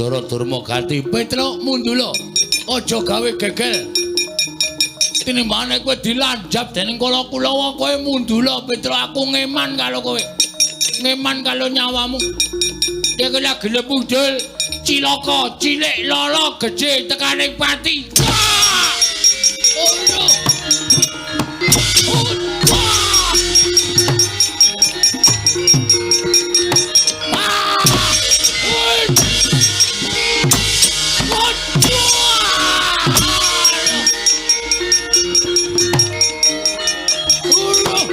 Bathara Durmagati, Petruk mundula. Aja gawe gegel. Tinimbane kowe dilanjap dening Kala Kulawa kowe mundula Petruk, aku ngeman karo kowe. Ngeman karo nyawamu. Iki lagi lepudul cilaka cilik lala gedhe tekaning pati. Wah! Oh no. Oh, wah! Ah! Oi! Oh,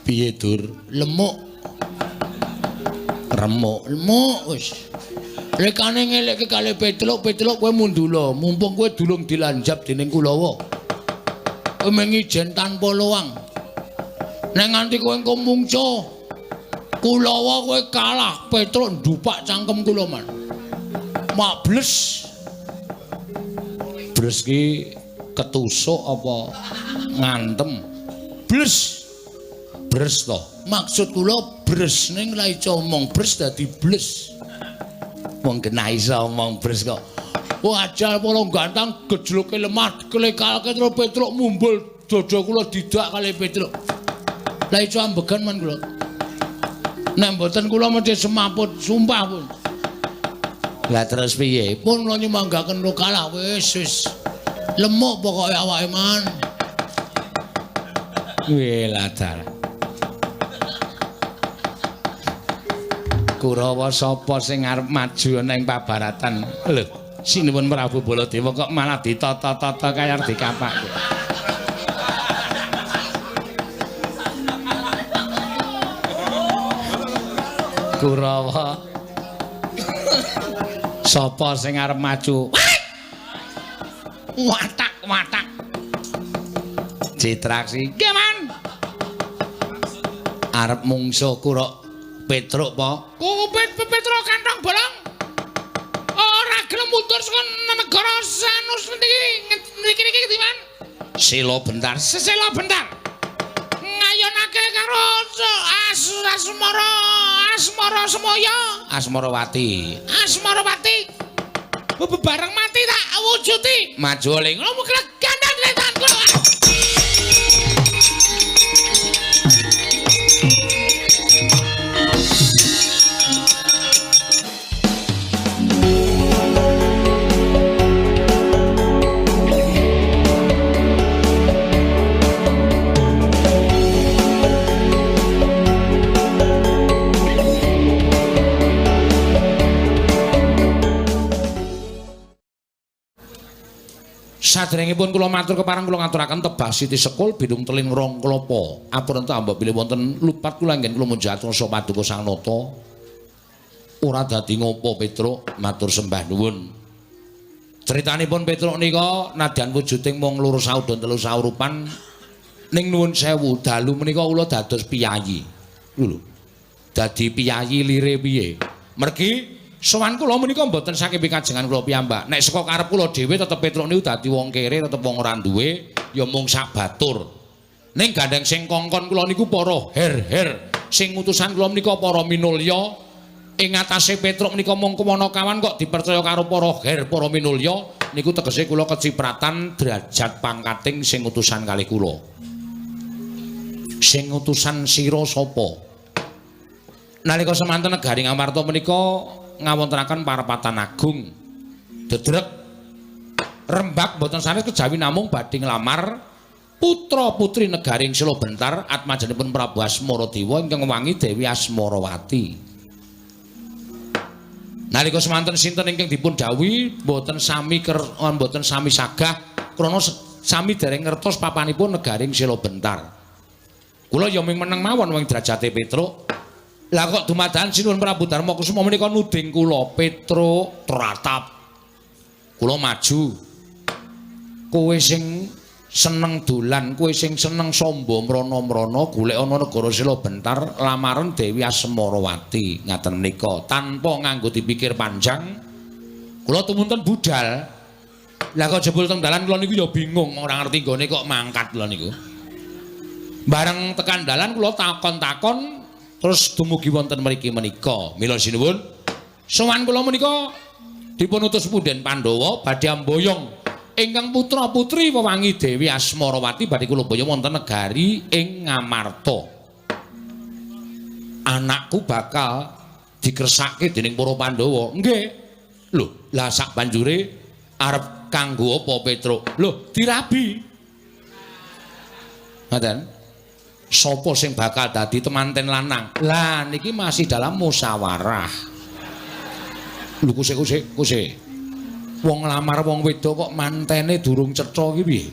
piye dur? Lemuk. Remuk, lemuk wis. Lekane ngelekke kali Petruk, Petruk kowe mundula, mumpung kowe durung dilanjap dening Kulawa. Kowe mengijen tanpa luang. Nek nganti kowe engko mungco, Kulawa kowe kalah, Petruk ndupak cangkem kula man. Mak bles. Bles ki ketusuk apa ngantem? Bles. Bres to. Maksud kula bres ning la iso omong bres dadi bles. Wong kena iso omong bres kok. Wah ajal para gantang gejloke lemah klekalke terus Petruk mumbul dada kula didak kali Petruk. La iso ambegan man kula. Nek mboten kula mesti semaput sumpah pun. Lah terus piye? Pun kula nyumanggaken kula kalah wis wis. Lemuk pokoke awake man. Weh ladar. Kurawa sapa sing arep maju ana ing pabaratan? Lho, sinuwun Prabu Baladewa kok malah ditata-tata kaya arep dikapake. Kurawa sapa sing arep maju? Watak, watak. Citraksi. Nggih, Man. Arep mungsuh Kura Petruk po? Petruk kantong bolong. Ora gelem mundur saka negara Sanus niki niki niki Man. Sela bentar, sela bentar. Ngayonake karo Asmara, Asmara Semaya, Asmarawati. Asmarawati. Bebareng mati tak wujuti. Maju ling. Ngono gandang letan kula. Saderengipun kula matur kepareng kula ngaturaken tebah siti sekul bidung teling rong klapa. Apurenta mbok bilih wonten lupat kula anggen kula munjatur rasa paduka Sang Nata. Ora dadi ngopo Petruk, matur sembah nuwun. Critanipun Petruk nika nadyan wujuding mung loro saudon telu saurupan ning nuwun sewu dalu menika kula dados piyayi. Lho. Dadi piyayi lire piye? Mergi sowan kula menika mboten saking pikajengan kula piyambak. Nek saka karep kula dhewe tetep Petruk niku dadi wong kere, tetep wong ora duwe, ya mung sak batur. Ning gandeng sing kongkon kula niku para her-her, sing utusan kula menika para minulya. Ing atase Petruk menika mung kewanakawan kok dipercaya karo para her, para minulya, niku tegese kula kecipratan derajat pangkating sing utusan kalih kula. Sing utusan sira sapa? Nalika semanten negari Ngamarta menika ngawontenaken parapatan agung. Dedrek rembak mboten sanes kejawi namung badhe nglamar putra-putri negari Sela Bentar atmajanipun Prabu Asmaradewa ingkang ngewangi Dewi Asmarawati. Nalika semanten sinten ingkang dipun dhawuhi mboten sami mboten sami sagah krana sami dereng ngertos papanipun negari Sela Bentar. Kula ya ming meneng mawon wong derajate Petruk. Lah kok dumadakan Sinuwun Prabu Darma Kusuma menika nuding kula Petruk tratap. Kula maju. Kowe sing seneng dolan, kowe sing seneng sombo mrana-mrana golek ana negara Sela Bentar lamaran Dewi Asmarawati. Ngaten menika tanpa nganggo dipikir panjang kula tumunten budal. Lah kok jebul teng dalan kula niku ya bingung, ora ngerti nggone kok mangkat kula niku. Bareng tekan dalan kula takon-takon terus dumugi wonten mriki menika. Mila sinuwun sowan kula menika dipun utus punden Pandhawa badhe amboyong ingkang putra-putri wewangi Dewi Asmarawati badhe kula boyong wonten negari ing Ngamarta. Anakku bakal dikresake dening para Pandhawa. Nggih. Lho, lah sak banjure arep kanggo apa Petruk? Lho, dirabi. Ngoten. Sapa sing bakal dadi temanten lanang? Lah niki masih dalam musyawarah. Lho kusik-kusik. Wong nglamar wong wedok kok mantene durung cetha iki piye?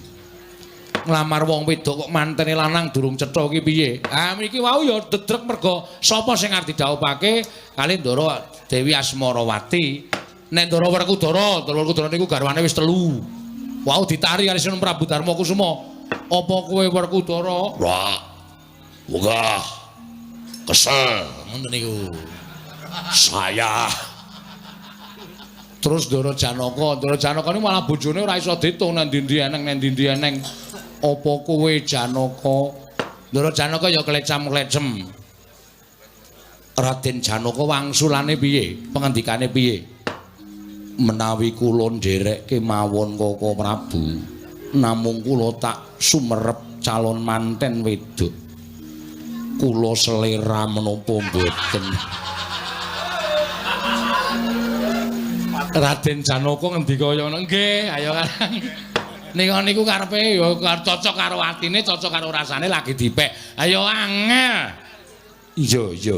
Nglamar wong wedok kok mantene lanang durung cetha iki piye? Ah niki wau ya dedrek merga sapa sing arep didhawuhake kali Ndara Dewi Asmarawati. Nek Ndara Werkudara, Ndara Werkudara niku garwane wis 3. Wau ditari kali Sinuwun Prabu Darma Kusuma. Apa kowe Werkudara? Wah. Wegah. Kesel ngoten niku. Saya. Terus Ndara Janaka, Ndara Janaka niku malah bojone ora iso ditung nang ndi-ndi eneng nang ndi-ndi eneng. Apa kowe Janaka? Ndara Janaka ya klecam-klecem. Raden Janaka wangsulane piye? Pengendikane piye? Menawi kula nderek kemawon Koko Prabu, namung kula tak sumerep calon manten wedok. Kula selera menapa mboten? Raden Janaka ngendika kaya ngono, nggih, ayo karang. Nika niku karepe ya cocok karo atine, cocok karo rasane lagi dipek. Ayo angel. Iya, iya.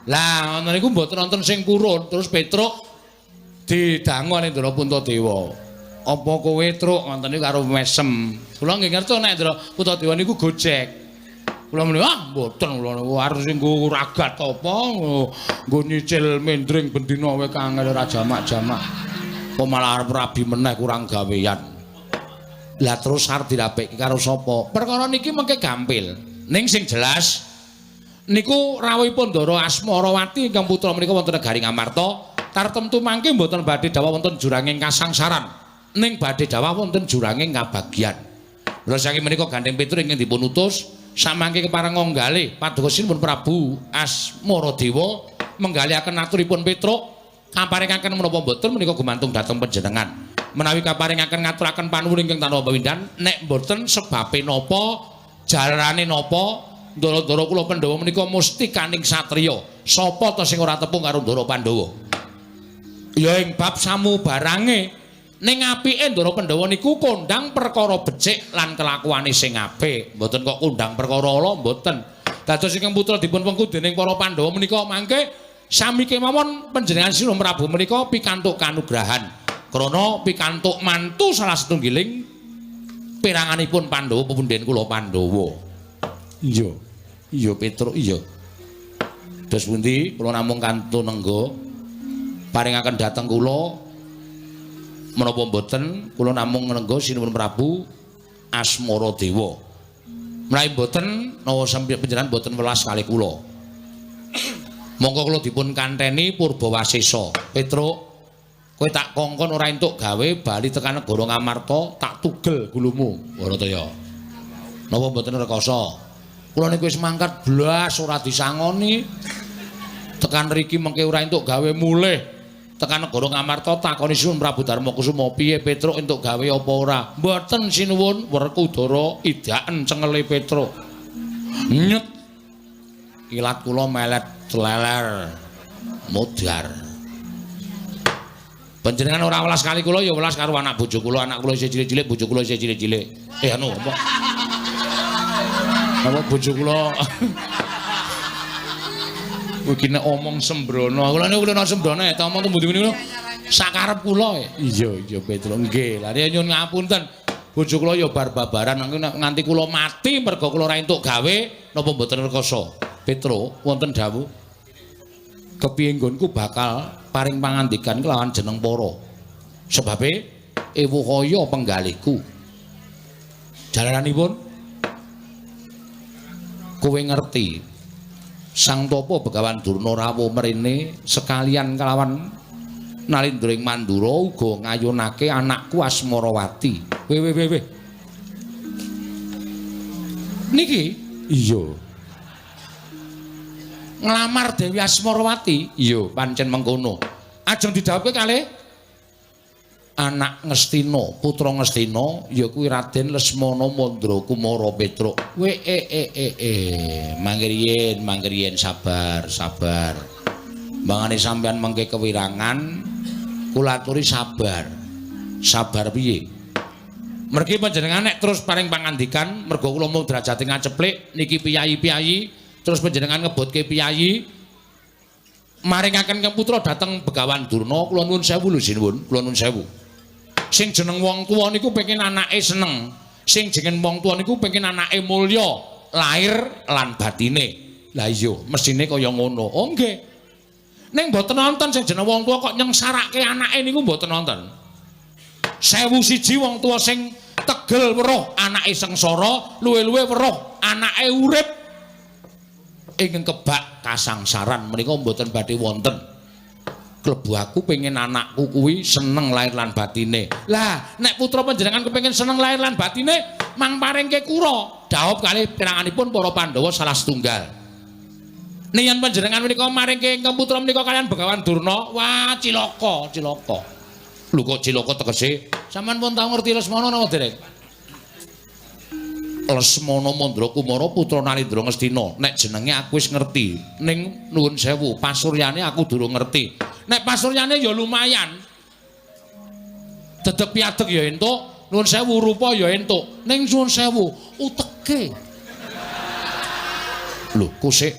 Lah ngono niku mboten wonten sing purun, terus Petruk didangu ning Ndara Puntadewa. Apa kowe Truk ngoten niku karo mesem. Kula nggih ngerti nek Ndara Puntadewa niku gojek. Kula muni, ah mboten kula niku arep sing nggo ragat apa nggo nyicil mendring bendina wae kangel ora jamak-jamak. Kok malah arep rabi meneh kurang gawean. Lah terus arep dirabekke karo sapa? Perkara niki mengke gampil. Ning sing jelas niku rawuhipun Ndara Asmarawati ingkang putra menika wonten negari Ngamarta, tartemtu mangke mboten badhe dhawah wonten juranging kasangsaran, ning badhe dhawah wonten juranging kabagyan. Mula saking menika gandeng Petruk ingkang dipun utus samangke kepareng ngonggalih paduka Sinuwun Prabu Asmaradewa menggalihaken aturipun Petruk kaparingaken menapa mboten menika gumantung dhateng panjenengan. Menawi kaparingaken ngaturaken panuwun ingkang tanpa pawindhan, nek mboten sebabe napa, jalarane napa, ndara-ndara kula Pandhawa menika mustikaning satriya. Sapa ta sing ora tepung karo Ndara Pandhawa? Ya ing bab samubarange ning apike Ndara Pandhawa niku kondhang perkara becik lan kelakuane sing apik. Mboten kok kondhang perkara ala mboten. Dados ingkang putra dipun wengku dening para Pandhawa menika mangke sami kemawon panjenengan Sinuwun Prabu menika pikantuk kanugrahan. Krana pikantuk mantu salah setunggiling peranganipun Pandhawa pepunden kula Pandhawa. Iya. Iya Petruk iya. Dos pundi kula namung kantun nengga paringaken dhateng kula menapa mboten kula namung nengga Sinuwun Prabu Asmaradewa. Menawi mboten nawa sampeyan panjenengan mboten welas kalih kula. Monggo kula dipun kanteni Purbawasesa. Petruk, kowe tak kongkon ora entuk gawe bali tekan negara Ngamarta, tak tugel gulumu. Bharataya. Napa mboten rekoso? Kula niku wis mangkat blas ora disangoni. Tekan riki mengke ora entuk gawe mulih. Tekan negara Ngamarta takoni Sinuwun Prabu Darma Kusuma, piye Petruk entuk gawe apa ora? Mboten sinuwun, Werkudara idaken cengele Petruk. Nyet. Ilat kula melet leler. Modar. Panjenengan ora welas kali kula ya welas karo anak bojo kula, anak kula isih cilik-cilik, bojo kula isih cilik-cilik. Anu apa? Apa bojo kula? Iki nek omong sembrono. Kula niku kula sembrono ya, omong tembung niku sakarep kula. Iya, iya Petruk. Nggih. Lah nyuwun ngapunten. Bojo kula ya bar-babaran nganti kula mati mergo kula ora entuk gawe napa mboten rekoso. Petruk wonten dawuh. Kepiye nggonku bakal paring pangandikan kelawan jeneng para. Sebabe ewuh kaya penggalihku. Jalaranipun kowe ngerti Sang Tapa Begawan Durna rawuh mrene sekalian kalawan Nalindra ing Mandura uga ngayunake anakku Asmarawati. Weh weh weh weh. Niki iya. Nglamar Dewi Asmarawati? Iya, pancen mengkono. Ajeng didhawuhke kalih anak Ngastina, putra Ngastina ya kuwi Raden Lesmana Mandra Kumara Petruk. We e e e e, mangkriyen, mangkriyen sabar, sabar. Mbangane sampean mengke kewirangan, kula aturi sabar. Sabar piye? Mergi panjenengan nek terus paring pangandikan, mergo kula mung derajate ngaceplik niki piyayi-piyayi, terus panjenengan ngebotke piyayi maringaken ke putra dhateng Begawan Durna, kula nuwun sewu lho sinuwun, kula nuwun sewu. Sing jeneng wong tuwa niku pengen anake seneng. Sing jeneng wong tuwa niku pengen anake mulya, lahir lan batine. Lah iya, mesine kaya ngono. Oh nggih. Ning mboten nonton sing jeneng wong tuwa kok nyengsarake anake niku mboten nonton. 1001 wong tuwa sing tegel weruh anake sengsara, luwe-luwe weruh anake urip ingkang kebak kasangsaran menika mboten badhe wonten. Klebu aku pengen anakku kuwi seneng lahir lan batine. Lah, nek putra panjenengan kepengin seneng lahir lan batine, mang paringke kura. Dhawuh kalih piranganipun para Pandhawa salah setunggal. Nek yen panjenengan menika maringke ingkang putra menika kalian Begawan Durna, wah cilaka, cilaka. Lho kok cilaka tegese? Sampeyan pun tau ngerti Lesmana napa dereng? Lesmana Mandra Kumara putra Nalindra Ngastina. Nek jenenge aku wis ngerti. Ning nuwun sewu, pasuryane aku durung ngerti. Nek pasuryane ya lumayan. Dedeg piadeg ya entuk, nuwun sewu rupa ya entuk. Ning nuwun sewu, uteke. Lho, kusik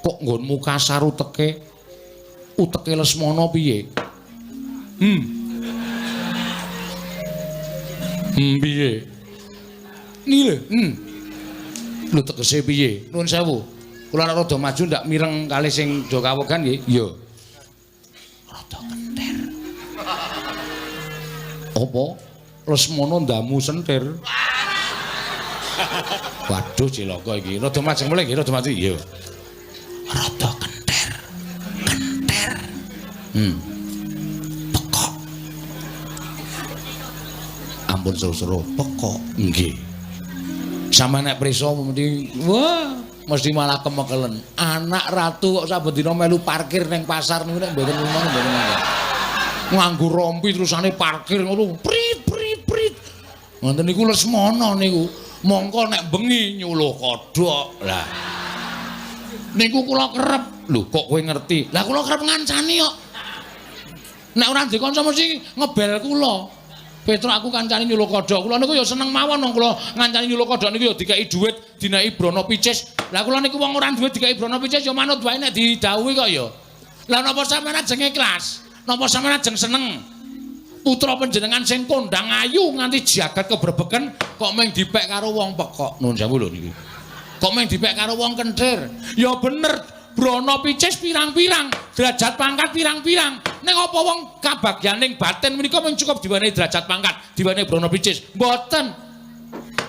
kok nggonmu kasar uteke? Uteke Lesmana piye? Piye? Niki lho, Lho tegese piye? Nuwun sewu. Kula nek rada maju ndak mireng kalih sing do kawegan nggih? Iya. Rada kentir. Apa? Lesmana ndamu sentir. Waduh cilaka iki. Rada majeng mulih nggih, rada maju. Iya. Rada kentir. Kentir. Pekok. Ampun seru-seru, pekok. Nggih. Sama nek prisa mesti wah, mesti malah kemekelen. Anak ratu kok saben dina melu parkir ning pasar niku nek mboten rumah mboten mangga. Nganggo rompi terusane parkir ngono. Prit prit prit. Ngoten niku Lesmana niku. Mongko nek bengi nyuluh kodhok. Lah. Niku kula kerep. Lho kok kowe ngerti? Lah kula kerep ngancani kok. Nek ora ndek kanca mesti ngebel kula. Petruk aku kancane nyuluh kodhok. Kula niku ya seneng mawon wong kula ngancani nyuluh kodhok niku ya dikeki dhuwit, dineki brana picis. Lah kula niku wong ora duwe dikeki brana picis ya manut wae nek didhawuhi kok ya. Lah napa sampeyan ajeng ikhlas? Napa sampeyan ajeng seneng? Putra panjenengan sing kondang ayu nganti jagat kebrebeken kok mung dipek karo wong pekok. Nuwun sewu lho niki. Kok mung dipek karo wong kenthir? Ya bener, brana picis pirang-pirang, derajat pangkat pirang-pirang. Ning apa wong kabagyaning batin menika mung cukup diwenehi derajat pangkat, diwenehi brana picis? Mboten.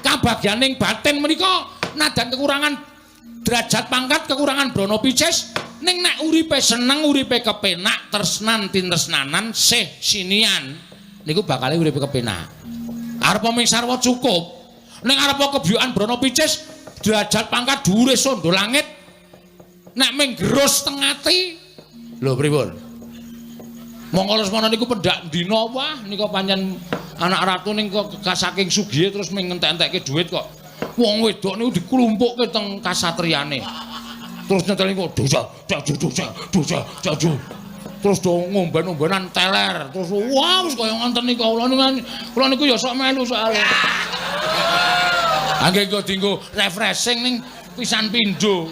Kabagyaning batin menika nadan kekurangan derajat pangkat, kekurangan brana picis, ning nek uripe seneng, uripe kepenak, tresnan tinresnanan, sih sinian, niku bakale uripe kepenak. Arep ming sarwa cukup. Ning arep kebyukan brana picis, derajat pangkat dhuwure sondo langit, nek ming gerus teng ati, lho pripun? Mongko Lesmana niku pendak dina wah nika pancen anak ratu ning kok saking sugihe terus ming ngentek-entekke dhuwit kok. Wong wedok niku diklumpukke teng kasatriyane. Terus nyeteli kok dosa, dosa, dosa, dosa. Terus do ngomben-ombenan teler. Terus wah wis kaya ngoten niku kula niku kula niku ya sok melu soalé. Angge nggo dienggo refreshing ning pisan pindho.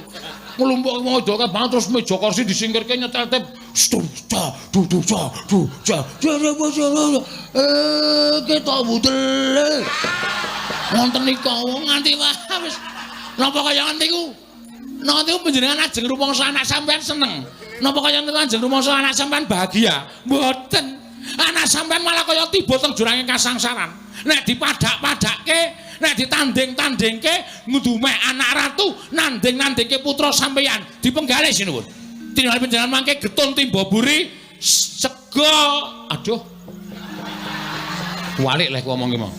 Nglumpukke wong wedok banget terus meja kursi disingkirke nyetel tep. Stu ca du du ca du ca. Ketok budel. Wonten nika wong nganti wah wis napa kaya ngoten niku? Napa niku panjenengan ajeng rumangsa anak sampean seneng? Napa kaya niku ajeng rumangsa anak sampean bahagia? Mboten. Anak sampean malah kaya tiba teng jurange kasangsaran. Nek dipadak-padake Nek ditanding-tandingke ngudumek anak ratu nanding-nandingke putra sampeyan dipenggalih sinuwun. Tingali panjenengan mangke getun timba buri sego. Aduh. Walik leh ku omong ki mau.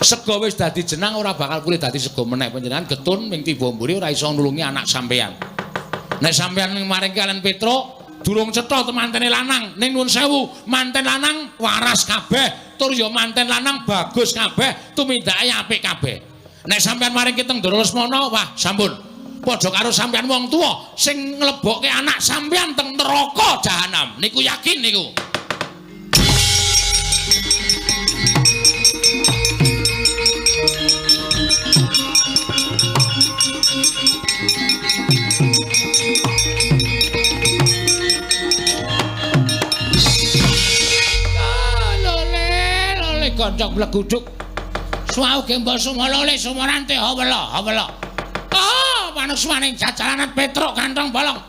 Sego wis dadi jenang ora bakal pulih dadi sego meneh. Panjenengan getun ming tiba mburi ora iso nulungi anak sampeyan. Nek sampeyan maring kalian Petruk durung cetha temantene lanang, ning nuwun sewu, manten lanang waras kabeh, tur ya manten lanang bagus kabeh, tumindake apik kabeh. Nek sampeyan maring kiteng Ndara Lesmana, wah sampun. Padha karo sampeyan wong tuwa sing nglebokke anak sampeyan teng neraka jahanam. Niku yakin niku. Lole lole goncok bleguduk. Suwau gembol sumolole sumorante hawela hawela. Ah, manuswaning jajalanan Petruk kantong bolong.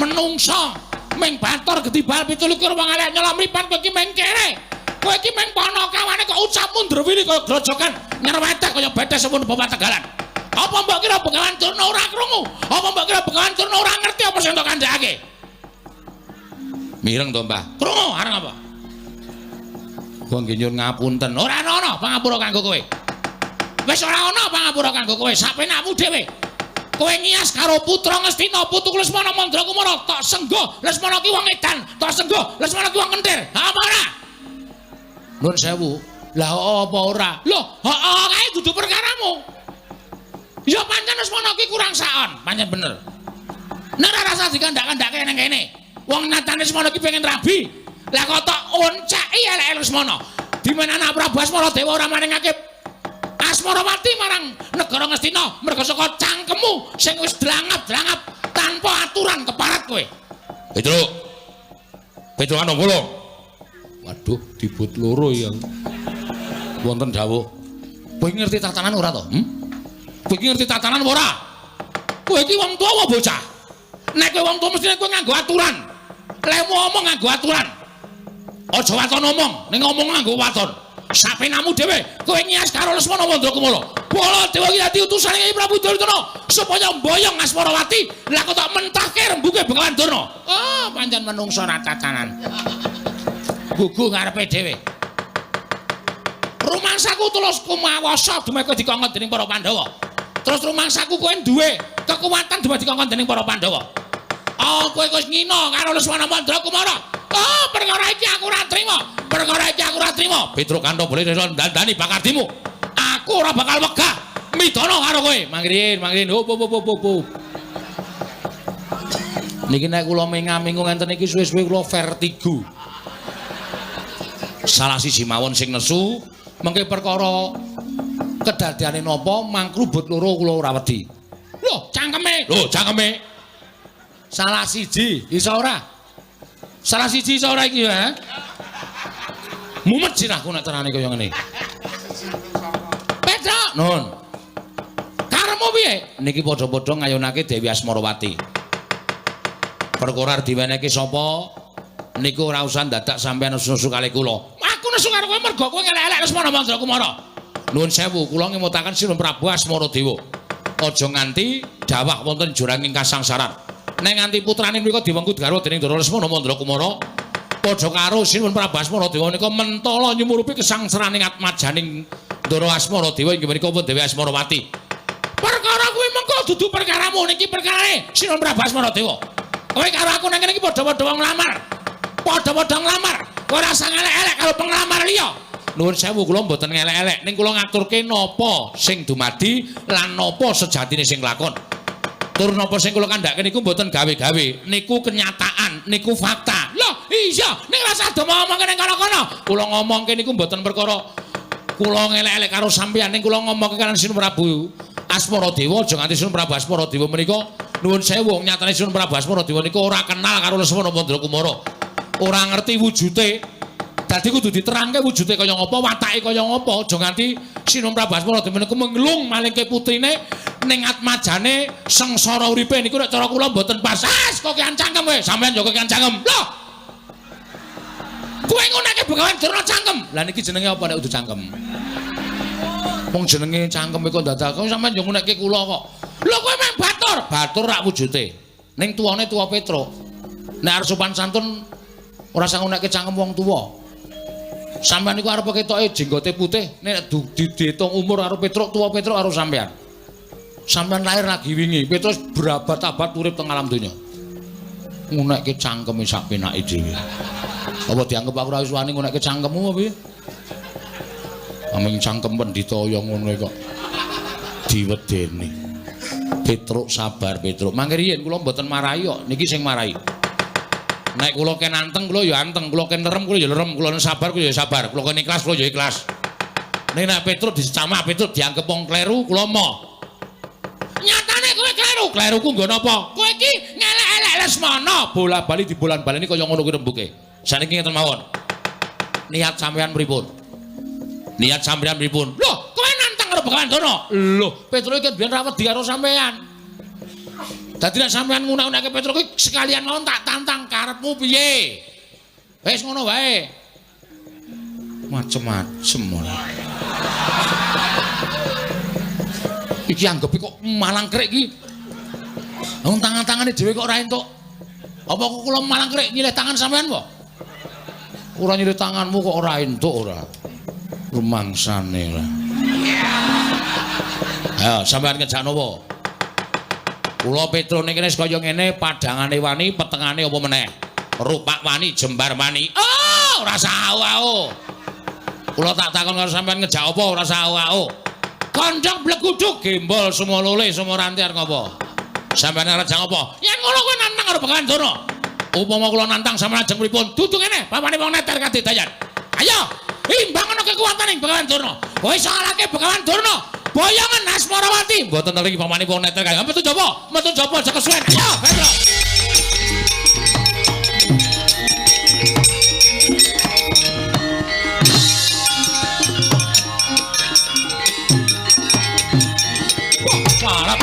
Menungso ming bator gedibal 27 wong elek nyolong mripat kowe iki ming kere. Kowe iki ming panakawane kok ucapmu ndrewili kaya grojokan nyerwetek kaya betes sepun bapak Tegalan. Apa mbok kira Begawan Durna ora krungu? Apa mbok kira Begawan Durna ora ngerti apa sing tok kandhakake? Mireng to, Mbah? Krungu areng apa? Kula nggih nyuwun ngapunten. Ora ana pangapura kanggo kowe. Wis ora ana pangapura kanggo kowe, sapenakmu dhewe. Kowe ngias karo putra Ngastina putuku Lesmana Mandra Kumara tok senggo. Lesmana ki wong edan, tok senggo. Lesmana ki wong kentir. Ha apa ora? Nuwun sewu. Lah apa ora? Lho, heeh kae dudu perkaramu. Ya pancen Lesmana ki kurang saon, pancen bener. Nek ora rasa dikandhak-kandhake ning kene. Wong nyatane Lesmana ki pengen rabi. Lah kok tok onceki eleke Lesmana. Dimana anak Prabu Asmara Dewa ora maringake Asmarawati marang negara Ngastina merga saka cangkemmu sing wis drangap-drangap tanpa aturan keparat kowe. Petruk. Petruk ana kula. Waduh, dibut loro ya. Wonten dawuh. Kowe ngerti tatanan ora to? Hm? Kowe iki ngerti tatanan ora? Kowe iki wong tuwa apa bocah? Nek kowe wong tuwa mestine kowe nganggo aturan. Lemu omong nganggo aturan. Aja waton omong, ning ngomong nganggo waton. Sapenamu dhewe, kowe ngias karo Lesmana Mandra Kumara. Baladewa iki dadi utusane Kyai Prabu Duryudana supaya mboyong Asmarawati. Lah kok tak mentahke rembuke Begawan Durna. Oh, pancen menungso ra tatanan. Gugu ngarepe dhewe. Rumangsaku tulus kumawasa dumeh dikongkon dening para Pandhawa. Terus rumangsaku kowe duwe kekuatan dumeh dikongkon dening para Pandhawa. Oh, kowe wis ngina karo Lesmana Mandra Kumara. Oh, perkara iki aku ora trima. Perkara iki aku ora trima. Petruk Kanto boleh dandani bakardimu. Aku ora bakal wegah midana karo kowe. Mangrin, mangrin. Hop hop hop hop. Niki nek kula mengamingu ngenten iki suwe-suwe kula vertigo. Salah siji mawon sing nesu, mengke perkara kedadeane napa mangkrubut loro kula ora wedi. Lho, cangkeme. Lho, cangkeme. Salah siji, iso ora? Salah siji iso ora iki ya? Mumet sirahku nek carane kaya ngene. Petruk, nun. Karepmu piye? Niki padha-padha ngayunake Dewi Asmarawati. Perkara diwenehke sapa? Niku ora usah dadak sampeyan nesu-nesu kalih kula. Aku nesu karo kowe mergo kowe ngelek-elek Lesmana Mandra Kumara. Nuwun sewu, kula ngemutaken Sinuwun Prabu Asmara Dewa. Aja nganti dawah wonten juranging kasangsaran. Nek nganti putrane mriku diwengku garwa dening Ndara Lesmana Mandra Kumara, padha karo Sinuwun Prabu Asmara Dewa nika mentala nyumurupi kesangsaraning atmajaning Ndara Asmara Dewa inggih menika pun Dewi Asmarawati. Perkara kuwi mengko dudu perkaramu, niki perkarane Sinuwun Prabu Asmara Dewa. Kowe karo aku nang kene iki padha-padha wong nglamar. Padha-padha nglamar. Kowe ora usah ngelek-elek karo penglamar liya. Nuwun sewu kula mboten ngelek-elek, ning kula ngaturke napa sing dumadi lan napa sejatine sing lakon. Tur napa sing kula kandhake niku mboten gawe-gawe, niku kenyataan, niku fakta. Lho, iya, ning rasa do ngomongke ning kono-kono. Kula ngomongke niku mboten perkara kula ngelek-elek karo sampeyan, ning kula ngomongke kaliyan Sinuwun Prabu Asmara Dewa, aja nganti Sinuwun Prabu Asmara Dewa menika nuwun sewu nyatane Sinuwun Prabu Asmara Dewa niku ora kenal karo Lesmana Mandra Kumara. Ora ngerti wujute. Dadi kudu diterangke wujute kaya ngapa, watake kaya ngapa, aja nganti Sinuwun Prabu Asmara Dewa niku menglung malingke putrine ning atmajane sengsara uripe niku nek cara kula mboten pas. Ah, kok kian cangkem kowe, sampeyan yo kian cangkem. Lho. Kowe nguneke Begawan Durna cangkem. Lah niki jenenge apa nek udu cangkem? Wong jenenge cangkem kok dadak kok sampean yo nguneke kula kok. Lho kowe meng batur, batur rak wujude. Ning tuwane tuwa Petruk. Nek arep sopan santun ora usah nguneke cangkem wong tuwa. Sampeyan niku arep ketoke jenggote putih, nek diitung umur karo Petruk, tuwa Petruk karo sampeyan. Sampeyan lahir lagi wingi, Petruk berabad-abad urip teng alam donya. Ngunekke cangkeme sak penake dhewe. Apa dianggep aku ora wis wani ngunekke cangkemmu apa piye? Aming cangkem pendhita ya ngono kok diwedeni. Petruk sabar Petruk. Mangke riyin kula mboten marahi kok, niki sing marahi. Nek kula ken anteng kula ya anteng, kula ken lerem kula ya lerem, kula sabar kula ya sabar, kula ken ikhlas kula ya ikhlas. Nek nek Petruk dicamak Petruk dianggep wong kleru kula moh. Nyatane kowe kleru, kleruku nggo napa? Kowe iki ngelek-elek Lesmana, bola-bali dibolan-baleni kaya ngono kuwi rembuke. Saniki ngeten mawon. Niat sampean pripun? Niat sampean pripun? Lho, kowe nantang karo Begawan Durna. Lho, Petruk iki biyen ra wedi karo sampean. Dadi nek sampean ngunek-unekke Petruk kuwi sekalian mawon tak tantang karepmu piye? Wis ngono wae. Macem-macem ora. Iki anggepe kok malangkrik iki. Wong tangan-tangane dhewe kok ora entuk. Apa kok kula malangkrik nyilih tangan sampean apa? Ora nyilih tanganmu kok ora entuk ora. Rumangsane lah. Ayo sampean ngejak napa? Kula Petruk ning kene kaya ngene, padhangane wani, petengane apa meneh? Rupak wani, jembar wani. Oh, ora sawau. Kula tak takon karo sampean ngejak apa ora sawau. Kondhong bleguduk gembol sumolole sumoranti arep ngopo? Sampeyan arep jang apa? Yen ngono kowe nantang karo Begawan Durna. Upama kula nantang sampeyan ajeng pripun? Dudu kene, papane wong neter kadedayan. Ayo, imbang ana kekuatan ing Begawan Durna. Kowe iso ngalahke Begawan Durna. Boyongan Asmarawati. Mboten ngerti pamane wong neter kae. Metu jaba, metu jaba aja kesuwen. Ayo, Petruk. Wah, parah.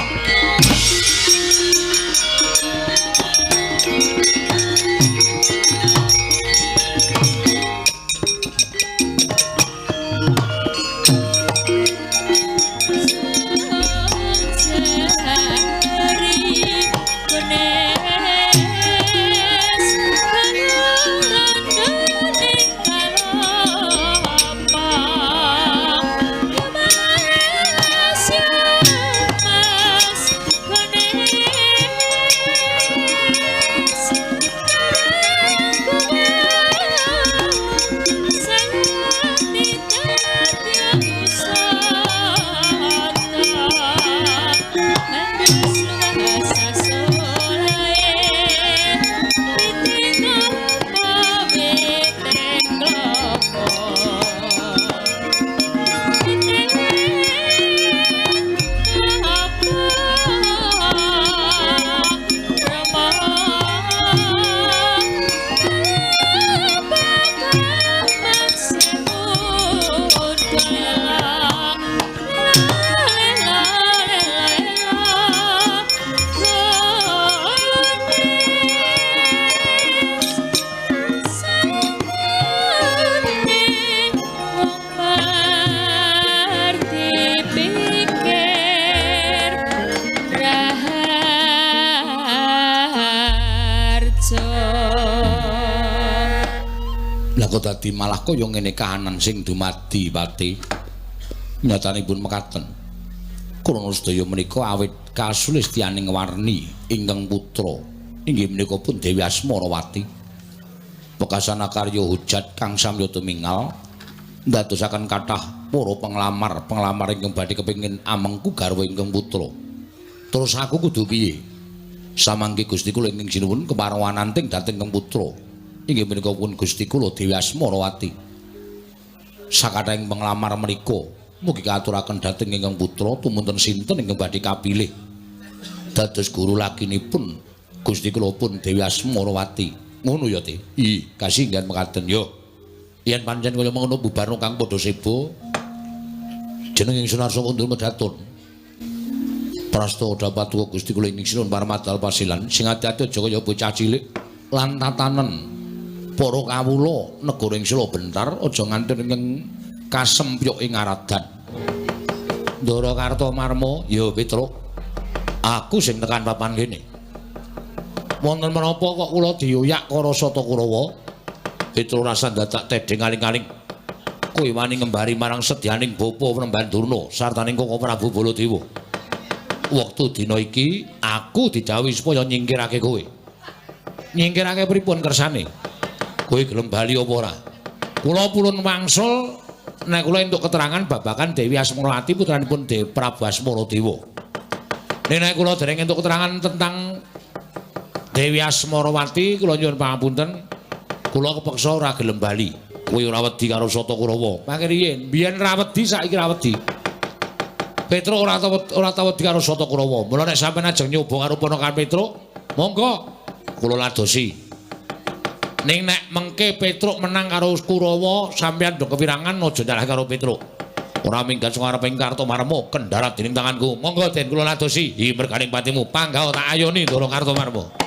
Dadi malah kaya ngene kahanan sing dumadi pati. Nyatanipun mekaten. Krana sedaya menika awit kasulistianing warni ingkang putra inggih menika pun Dewi Asmarawati. Wekasana karya hujat kang samya tumingal ndadosaken kathah para penglamar-penglamar ingkang badhe kepengin amengku garwa ingkang putra. Terus aku kudu piye? Samangke Gusti kula ingkang sinuwun kepareng anting dhateng ingkang putra. Inggih menika pun Gusti kula Dewi Asmarawati. Sakathahing penglamar menika mugi kaaturaken dhateng ingkang putra tumunten sinten ingkang badhe kapilih dados guru lakinipun Gusti kula pun Dewi Asmarawati. Ngono ya, Ti? Ih, kasinggihan mekaten yo. Yen pancen kaya ngono bubarno kang padha seba. Jeneng ingsun arsa kundur medatun. Prasta dapatuwa Gusti kula ingkang sinuwun parmadal pasilan sing ati-ati aja kaya bocah cilik lan tatanen. Para kawula negara ing Sila Bentar aja nganti ing kasempyok ing aradan. Ndara Kartomarma, ya Petruk. Aku sing tekan papan kene. Wonten menapa kok kula dioyak karo Sata Kurawa? Petruk rasa dadak tedheng aling-aling. Kowe wani ngembari marang sedyaning bapa Panembahan Durna sartaning Koko Prabu Baladewa. Wektu dina iki aku didhawuhi supaya nyingkirake kowe. Nyingkirake pripun kersane? Kowe gelem bali apa ora? Kula purun wangsul nek kula entuk keterangan babagan Dewi Asmarawati putranipun Dewi Prabu Asmaradewa. Nek kula dereng entuk keterangan tentang Dewi Asmarawati, kula nyuwun pangapunten, kula kepeksa ora gelem bali. Kowe ora wedi karo Sata Kurawa. Mangke riyin, biyen ra wedi saiki ra wedi. Petruk ora tau wedi karo Sata Kurawa. Mula nek sampeyan ajeng nyoba karo ponakan Petruk, monggo kula ladosi. Ning nek mengke Petruk menang karo Kurawa, sampeyan do kepirangan aja nyalahke karo Petruk. Ora minggat sing arep ing Kartomarma kendharat dening tanganku. Monggo den kula ladosi. Hi merganing patimu panggah tak ayoni Ndara Kartomarma.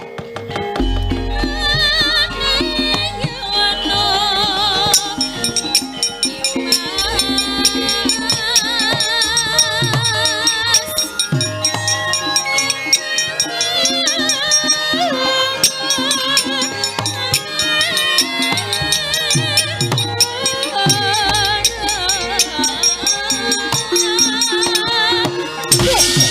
Yeah.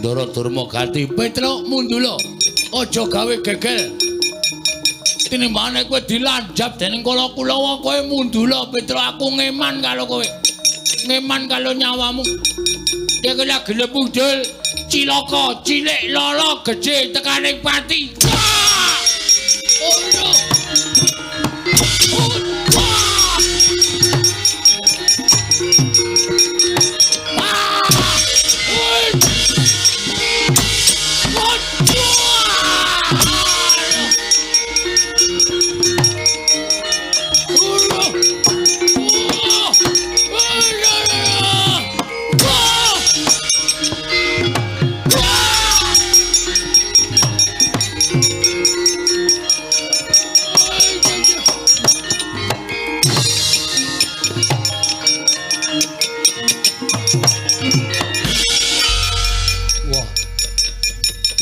Ndara Durma gati, Petruk mundula. Aja gawe gegel. Tinimbangane kowe dilanjap dening Kala Kulawa kowe mundula Petruk, aku ngeman karo kowe. Ngeman karo nyawamu. Iki lagi lepudul cilaka cilik lala gedhe tekaning pati. Oh no.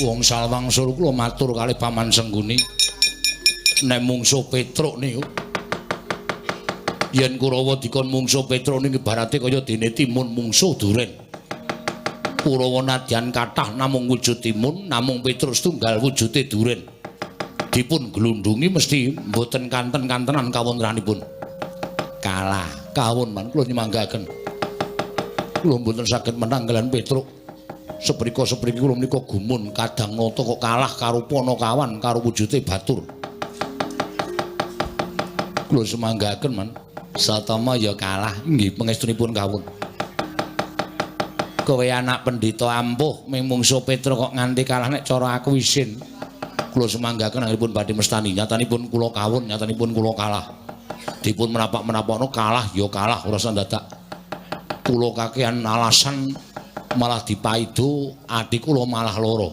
Wong Salwangsul kula matur kalih Paman Sengguni nek mungsuh Petruk niku yen Kurawa dikon mungsuh Petruk niku ibarate kaya dene timun mungsuh duren. Kurawa nadyan kathah namung wujud timun, namung Petruk setunggal wujude duren. Dipun glundungi mesti mboten kanten-kantenan kawontenanipun. Kalah kawon man kula nyemanggaken. Kula mboten saged menang kaliyan Petruk. Seprika-sepriki kula menika gumun kadang nata kok kalah karo Panakawan karo wujude batur. Kula semanggaken man. Satama ya kalah nggih pangestunipun kawon. Kowe anak pendhita ampuh ming mungsuh Petruk kok nganti kalah nek cara aku isin. Kula semanggaken anggenipun badhe mestani nyatanipun kula kawon nyatanipun kula kalah. Dipun menapak-menapakno kalah ya kalah ora usah dadak. Kula kakehan alasan malah dipaido ati kula malah lara.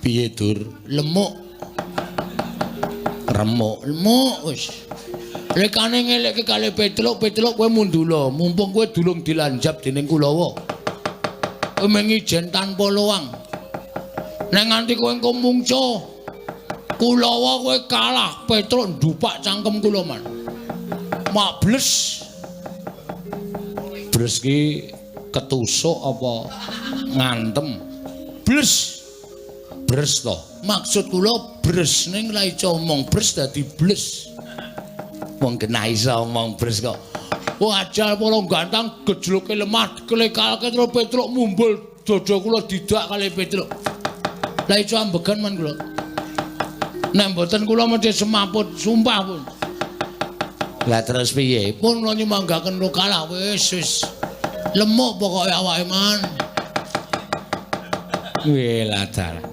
Piye Dur? Lemuk. Remuk, lemuk wis. Lekane ngelekke kalih Petruk, Petruk kowe mundula, mumpung kowe durung dilanjap dening Kulawa. Kowe mung ijen tanpa luang. Nek nganti kowe engko mungco Kulawa kowe kalah, Petruk ndupak cangkem kula man. Mak bles. Bles ki ketusuk apa ngantem? Bles. Bres to. Maksud kula bres ning la iso omong bres dadi bles. Wong kena iso omong bres kok. Wah ajal polo gantang gejloke lemah klekalke terus Petruk mumbul dada kula didak kalih Petruk. La iso ambegan man kula. Nek mboten kula mesti semaput sumpah pun. Lah terus piye? Pun kula nyemanggaken kula kalah wis wis. Lemuk pokoke awake man. Weladar.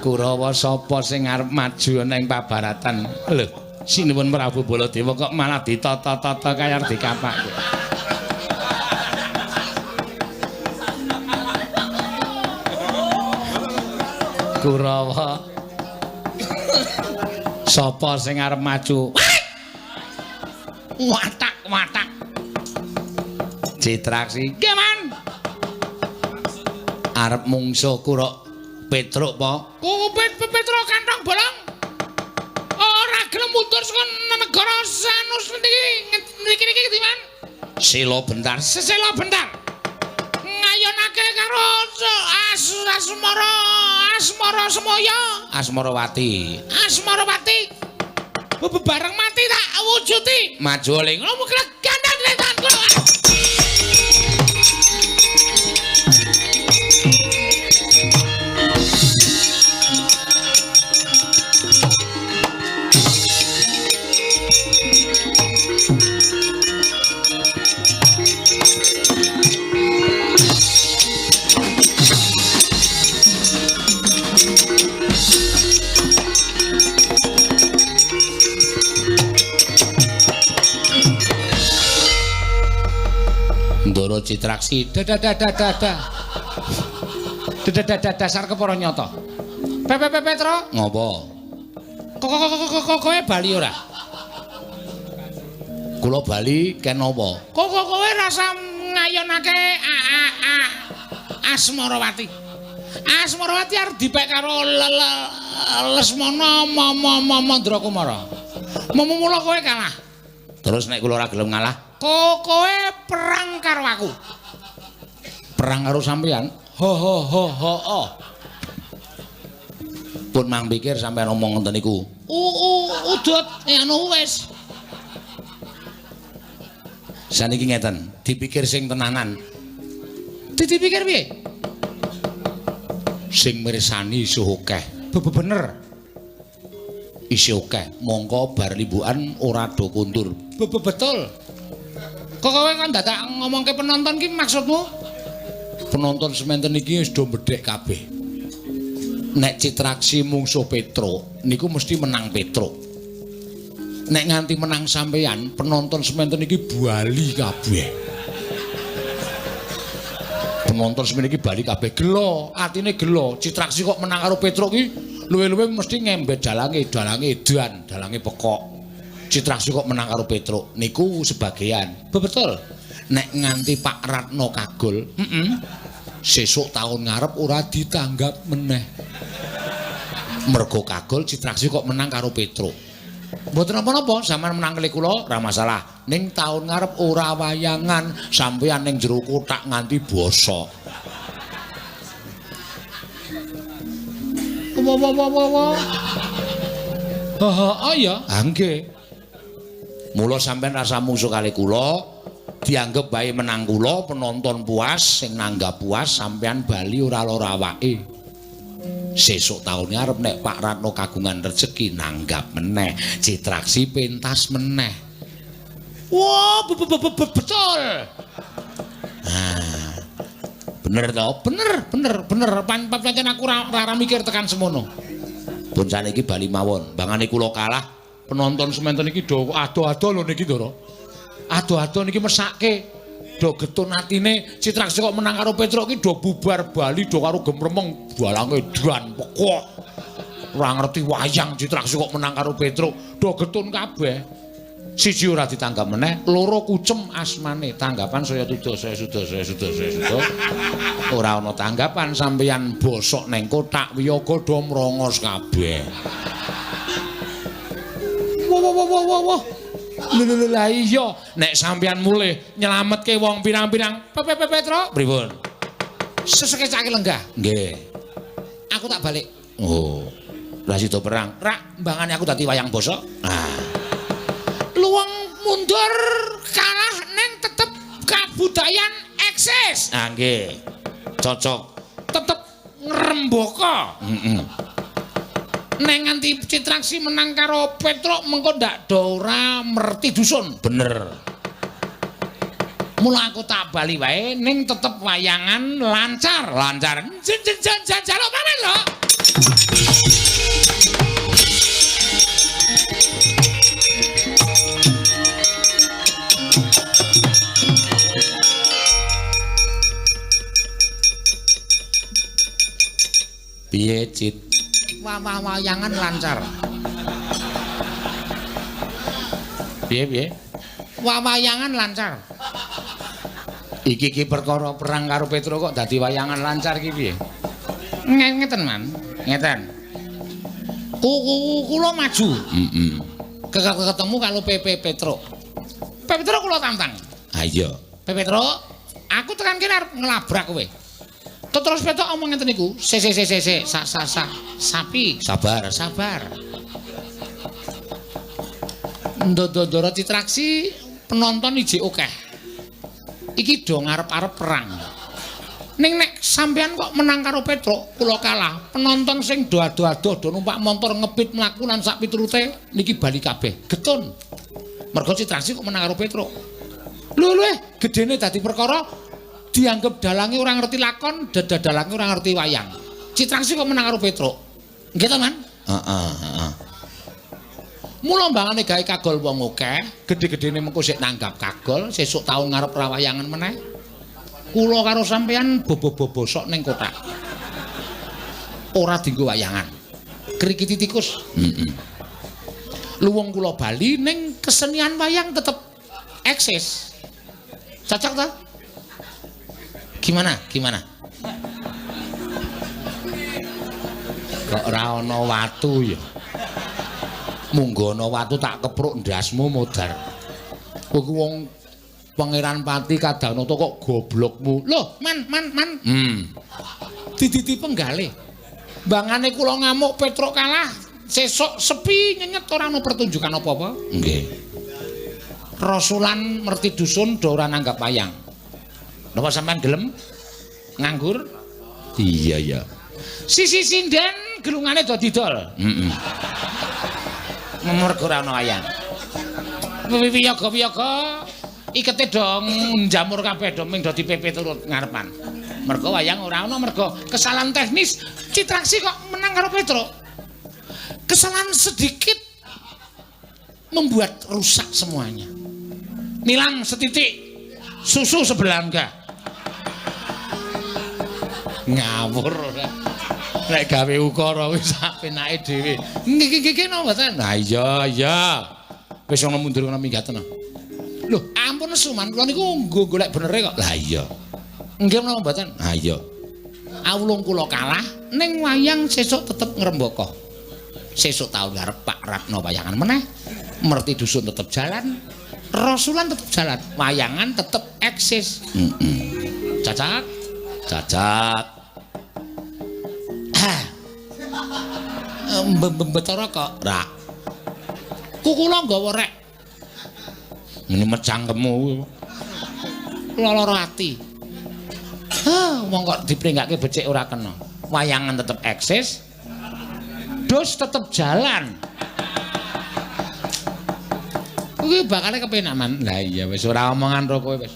Kurawa sapa sing arep maju ana ing pabaratan? Lho, sinuwun Prabu Baladewa kok malah ditata-tata kaya arep dikapake. Kurawa sapa sing arep maju? Watak watak. Citraksi. Nggih, Man. Arep mungsuh Kura Petruk apa? Kupit Petruk kantong bolong. Ora gelem mundur saka negara Sanus niki niki niki Man. Sila bentar, sila bentar. Ngayonake karo Asmara, Asmara Semaya, Asmarawati. Asmarawati. Bebareng mati tak wujuti. Maju oleh ngono gandang tretan kula. Ndara Citraksi dadah dadah dasar kepara nyata. Petro ngopo? Kok kowe bali ora? Kula bali ken napa? Kok kowe rasa ngayonake Asmarawati. Asmarawati arep dipek karo Lesmana Mandrakumara. Mula kowe kalah. Terus nek kula ora gelem ngalah, kowe perang karo aku. Perang karo sampeyan? Ho ho ho ho ho. Pun mang pikir sampeyan omong ngoten niku. Udut anu wis. Saniki ngeten, dipikir sing tenanan. Dipikir piye? Sing mirsani isih akeh. Bener. Isih akeh. Mongko bar limbukan ora do kondur. Betul. Kok kowe kan dadak ngomongke penonton ki maksudmu? Penonton sementen iki wis do bedhek kabeh. Nek Citraksi mungsuh Petruk niku mesti menang Petruk. Nek nganti menang sampeyan, penonton sementen iki bali kabeh. Penonton semene iki bali kabeh gelo, atine gelo. Citraksi kok menang karo Petruk ki luwe-luwe mesti ngembet dalange, dalange edan, dalange pekok. Citraksi kok menang karo Petruk niku sebagian. Betul. Nek nganti Pak Ratno kagol, sesuk taun ngarep ora ditanggap meneh. Mergo kagol Citraksi kok menang karo Petruk. Mboten napa-napa, sampeyan menang kali kula ora masalah. Ning taun ngarep ora wayangan, sampeyan ning jero kothak nganti bosok. Wa wa wa wa wa. Ha ya, ha nggih. Mula sampeyan rasa mungsuh kali kula, dianggep bae menang kula, penonton puas, sing nanggap puas, sampeyan bali ora lara awake. Sesuk taun ngarep nek Pak Ratno kagungan rejeki nanggap meneh, Citraksi pentas meneh. Wah, betul. Nah, bener to? Bener, bener, bener. Pancen aku ora mikir tekan semono. Pun saniki bali mawon. Bangane kula kalah, penonton sementen iki do ado-ado lho niki, Ndara. Ado-ado niki mesake. Do getun atine Citraksi kok menang karo Petruk ki do bubar bali do karo gemremeng balange edan pekok. Ora ngerti wayang Citraksi kok menang karo Petruk, do getun kabeh. Siji ora ditanggap meneh, loro kucem asmane, tanggapan saya suda, saya suda, saya suda, saya suda. Ora ana tanggapan sampeyan bosok neng kothak wiyaga do mrongos kabeh. Wah wah wah wah wah. Lho lha iya, nek sampeyan mulih nyelametke wong pirang-pirang. Petruk, pripun? Sesekecake lenggah. Nggih. Aku tak balik. Oh. Lah sida perang. Rak mbangane aku dadi wayang bosok. Ah. Luwung mundur kalah ning tetep kabudayan eksis. Ah nggih. Cocok. Tetep ngrembaka. Heeh. Neng nganti Citraksi menang karo Petruk mengko ndak do ora merti dusun. Bener. Mula aku tak bali wae ning tetep wayangan lancar, lancar. Jaluk pamit lho. Piye, Cit? Wayangan lancar. Piye piye? Wayangan lancar. Iki iki perkara perang karo Petruk kok dadi wayangan lancar iki piye? Ngeten, Man. Ngeten. Kula maju. Heeh. Ketemu karo PP Petruk. Petruk kula tantang. Ha iya. Petruk, aku tekan kene arep nglabrak kowe. Terus Petruk omong ngeten niku, se se se se sa sa sa sapi, sabar, sabar. Ndoro Citraksi penonton ijik akeh. Iki do ngarep-arep perang. Ning nek sampean kok menang karo Petruk, kula kalah. Penonton sing do ado-ado do numpak montor ngepit mlaku lan sak piturute niki bali kabeh. Getun. Mergo Citraksi kok menang karo Petruk. Lho lho, gedene dadi perkara dianggep dalange ora ngerti lakon, dalange ora ngerti wayang. Citraksi kok menang karo Petruk. Nggih to, Man? Heeh, heeh. Mula mbangane gawe kagol wong akeh, gedhe-gedhene mengko sik nanggap kagol, sesuk taun ngarep ra wayangan meneh. Kula karo sampeyan bobo-bobo sok ning kothak. Ora dienggo wayangan. Krikiti tikus. Heeh. Luwung kula bali ning kesenian wayang tetep eksis. Cocok ta? Gimana? Gimana? Kok ora ana watu ya? Munggo ana watu tak kepruk ndasmu modar. Kowe ku wong Pangeran Pati Kadanata kok goblokmu. Loh, man. Dididi penggalih. Mbangane kula ngamuk Petruk kalah, sesuk sepi nyenyet ora ana pertunjukan apa-apa. Nggih. Rasulan merti dusun do ora nanggap wayang. Napa sampean gelem nganggur? Iya, iya. Sisi sinden gelungane do didol. Heeh. Mergo ora ana wayang. Wiyaga-wiyaga ikete do njamur kabeh do ming do dipepe turut ngarepan. Mergo wayang ora ana, mergo kesalahan teknis Citraksi kok menang karo Petruk. Kesalahan sedikit membuat rusak semuanya. Nilam setitik, susu sebelangga. Ngawur ora. Nek gawe ukara wis sak penake dhewe. Nggih nggih napa mboten? Lah iya iya. Wis ana mundur ana minggaten. Lho, ampun nesu man, kula niku nggo golek benere kok. Lah iya. Nggih menapa mboten? Ha iya. Awulung kula kalah ning wayang sesuk tetep ngrembaka. Sesuk taun ngarep Pak Ratno wayangan meneh. Merti dusun tetep jalan, Rasulan tetep jalan, wayangan tetep eksis. Heeh. Cacat. Cacat. Mbetara kok. Ra. Kukula nggawa rek. Ngene mecangkemmu. Lara ati. Hah, wong kok dipringgake becik ora kena. Wayangan tetep eksis. Dus tetep jalan. Kuwi bakale kepenak man. Lah iya wis ora omongan ro kowe wis.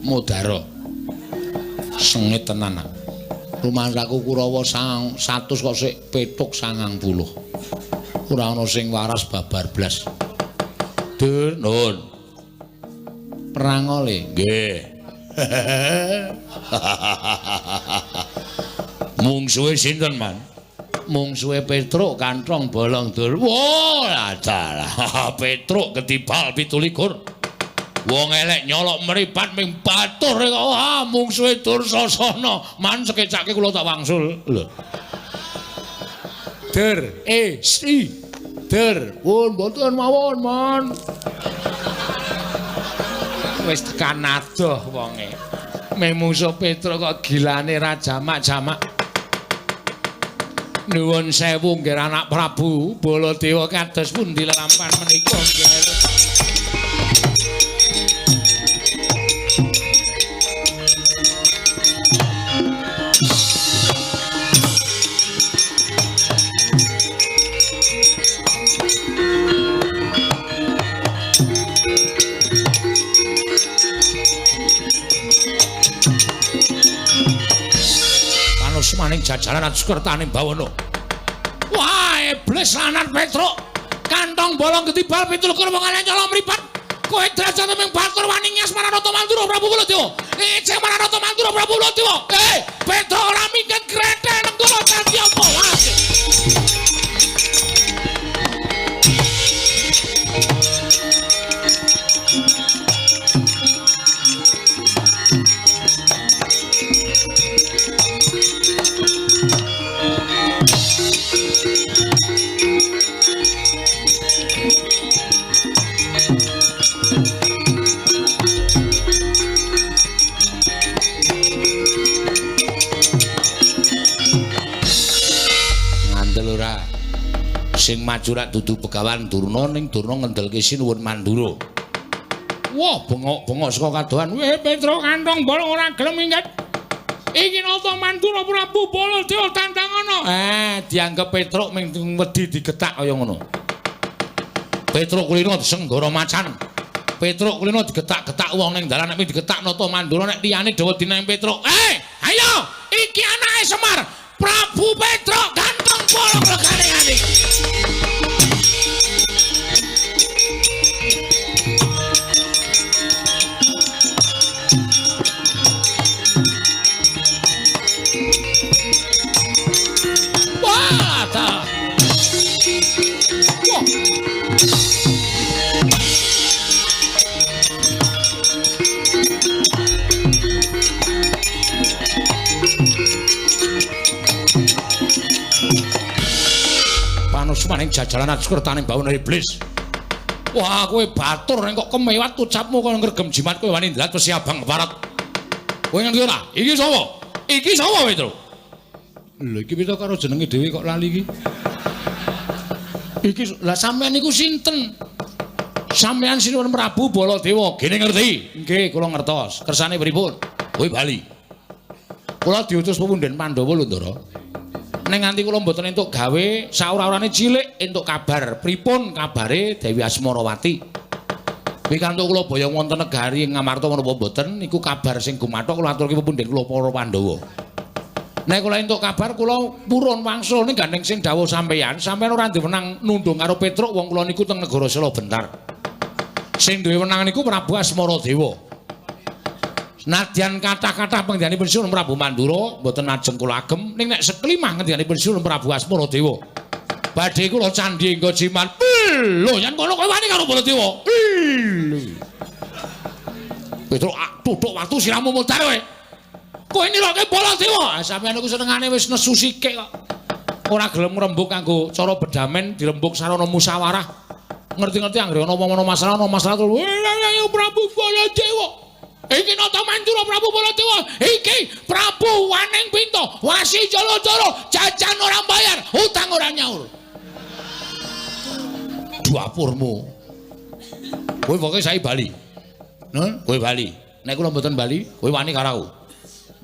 Mudara. Sengit tenan. Rumangsaku Kurawa 100 kok sik 790. Ora ana sing waras babar blas. Dur, nun. Perang ole. Nggih. Mungsuhe sinten, Man? Mungsuhe Petruk kantong bolong dur. Wah, dalah. Petruk ketibal 27. Wong elek nyolok mripat ming batur kok. Wah, mungsuhe Dursasana. Man sekecake kula tak wangsul. Lho. Dur, si. Dur, pun mboten mawon, Man. Wis tekan adoh wonge. Ming mungsuh Petruk kok gilane ra jamak-jamak. Nuwun sewu nggih anak Prabu Baladewa kados pundi lelampahan menika nggih. Maning jajaran Asukertane Bawana. Wah, iblis lanang Petruk. Kantong bolong ketibal 27 wong elek nyolong mripat. Kowe derajate ming batur wani nyas marang Nata Mandura Prabu Baladewa. Ece marang Nata Mandura Prabu Baladewa. Petruk ora minggat grete nenggala dadi apa wae. Sing maju rak dudu Begawan Durna ning Durna ngendelke Sinuwun Mandura. Wah, bengok-bengok saka kadohan. Weh, Petruk kantong bolong ora gelem minggat. Iki Nata Mandura Prabu Baladewa tandang ana. Dianggep Petruk ming wedi digetak kaya ngono. Petruk kulino disenggara macan. Petruk kulino digetak-getak wong ning dalan nek digetak Nata Mandura nek liyane do wedi nang Petruk. Ayo, iki anake Semar, Prabu Petruk kantong bolong legane-gane. Wah, ta. Wah. Panusmaning jajaran Asukertaning Bawana iblis. Wah, kowe batur nek kok kemewat ucapmu kaya ngregem jimat kowe wani ndrat wesi abang keparat. Kowe ngerti ora? Iki sapa? Iki sapa, Petro? Lho iki Petro karo jenenge dhewe kok lali iki. Iki lah sampean niku sinten? Sampean Sinuwun Prabu Baladewa. Gene ngerti? Nggih, kula ngertos. Kersane pripun? Kowe bali. Kula diutus pepunden Pandhawa lho, Ndara. Ning nganti kula mboten entuk gawe saura-urane cilik entuk kabar pripun kabare Dewi Asmarawati. Pikantuk kula boyong wonten negari Ngamarta menapa mboten niku kabar sing gumathok kula aturke pepunden kula para Pandhawa. Nek kula entuk kabar kula purun wangsul ning gandeng sing dawuh sampeyan, sampeyan ora duwe wenang nundung karo Petruk wong kula niku teng negara Sela Bentar. Sing duwe wenang niku Prabu Asmaradewa. Nadyan kathah-kathah pengendhanipun Sinuwun Prabu Mandura mboten ajeng kula agem ning nek seklimah ngendhanipun Sinuwun Prabu Asmaradewa. Badhe kula candhi engga jimat. Lho yen kono kowe wani karo Baladewa. Petruk tuthuk watu siramu mudhar kowe. Kowe niroke Baladewa. Ah sampeyan niku senengane wis nesu sikik kok. Ora gelem ngrembug kanggo cara bedamen dirembug sarana musyawarah. Ngerti-ngerti anggere ana apa-apa masalah ana masalah terus Prabu Baladewa. Iki Nata Mandura Prabu Baladewa, iki Prabu Waning Pinto, wasi Jaladara, jajan ora bayar, utang ora nyaur. Dapurmu. Kowe pokoke saiki bali. Nun, kowe bali. Nek kula mboten bali, kowe wani karo aku.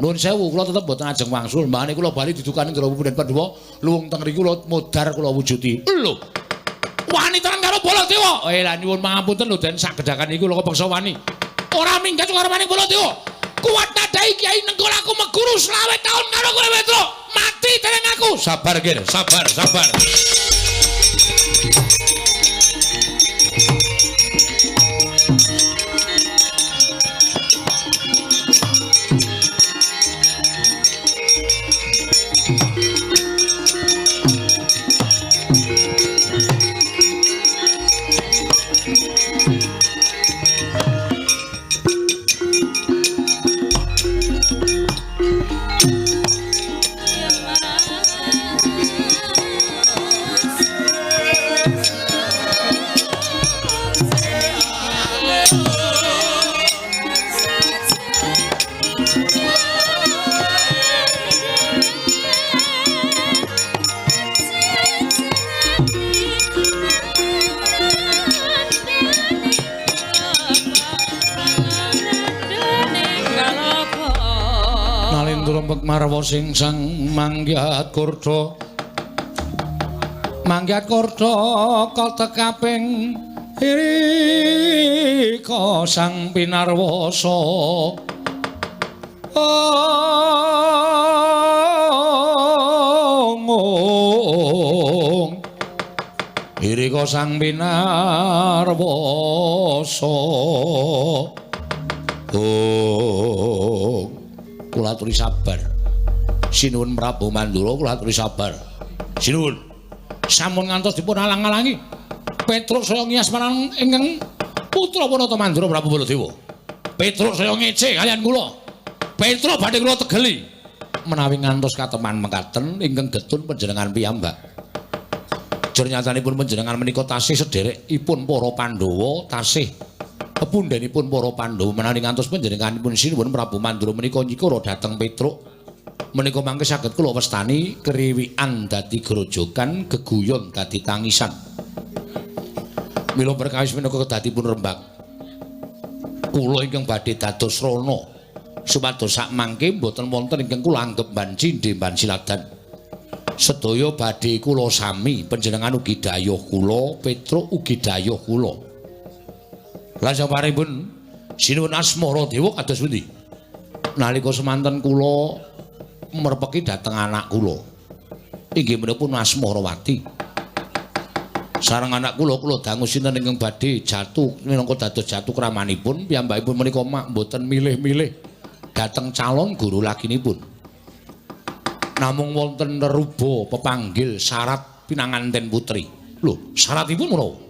Nuwun sewu, kula tetep mboten ajeng wangsul. Mbane kula bali didukani Ndara Punden Pandhawa, luwung teng mriku kula modar kula wujudi. Lho. Wani tenan karo Baladewa. Eh lah nyuwun pangapunten lho den sak gedhakan iku kula kepeksa wani. Ora minggat karo maning Baladewa. Kuat nadai Kyai Nenggol aku meguru 25 taun karo kowe Petro. Mati dereng aku. Sabar Gir, sabar, sabar. Marwa sing sang manggihat kurda manggihat kurda katekaping irika sang pinarwasa ong irika sang pinarwasa ong kula aturi sabar. Sinuwun Prabu Mandura kula aturi sabar. Sinuwun. Sampun ngantos dipun alang-alangi. Petruk saya ngiyas marang ingkang putra Nata Mandura Prabu Baladewa. Petruk saya ngece kalian kula. Petruk badhe kula tegeli. Menawi ngantos kateman mekaten ingkang getun panjenengan piyambak. Jernyatanipun panjenengan menika tasih sederekipun para Pandhawa, tasih pepundhenipun para Pandhawa menawi ngantos panjenenganipun Sinuwun Prabu Mandura menika nyikara dhateng Petruk. Menika mangke saged kula wastani kriwikan dadi grojogan, geguyon dadi tangisan. Mila perkawis menika kedadipun rembag. Kula ingkang badhe dados rana supados sak mangke mboten wonten ingkang kula anggep ban cindhe ban siladan. Sedaya badhe kula sami panjenengan ugi dayuh kula, Petruk ugi dayuh kula. Lan saparipun Sinuwun Asmaradewa kados pundi? Nalika semanten kula merpeki dhateng anak kula. Inggih menika pun Asmarawati. Sareng anak kula kula dangu sinten ingkang badhe jatuh minangka dados jatuh kramanipun piyambakipun menika mak mboten milih-milih dhateng calon guru laginipun. Namung wonten neruba pepanggil syarat pinanganten putri. Lho, syaratipun menapa?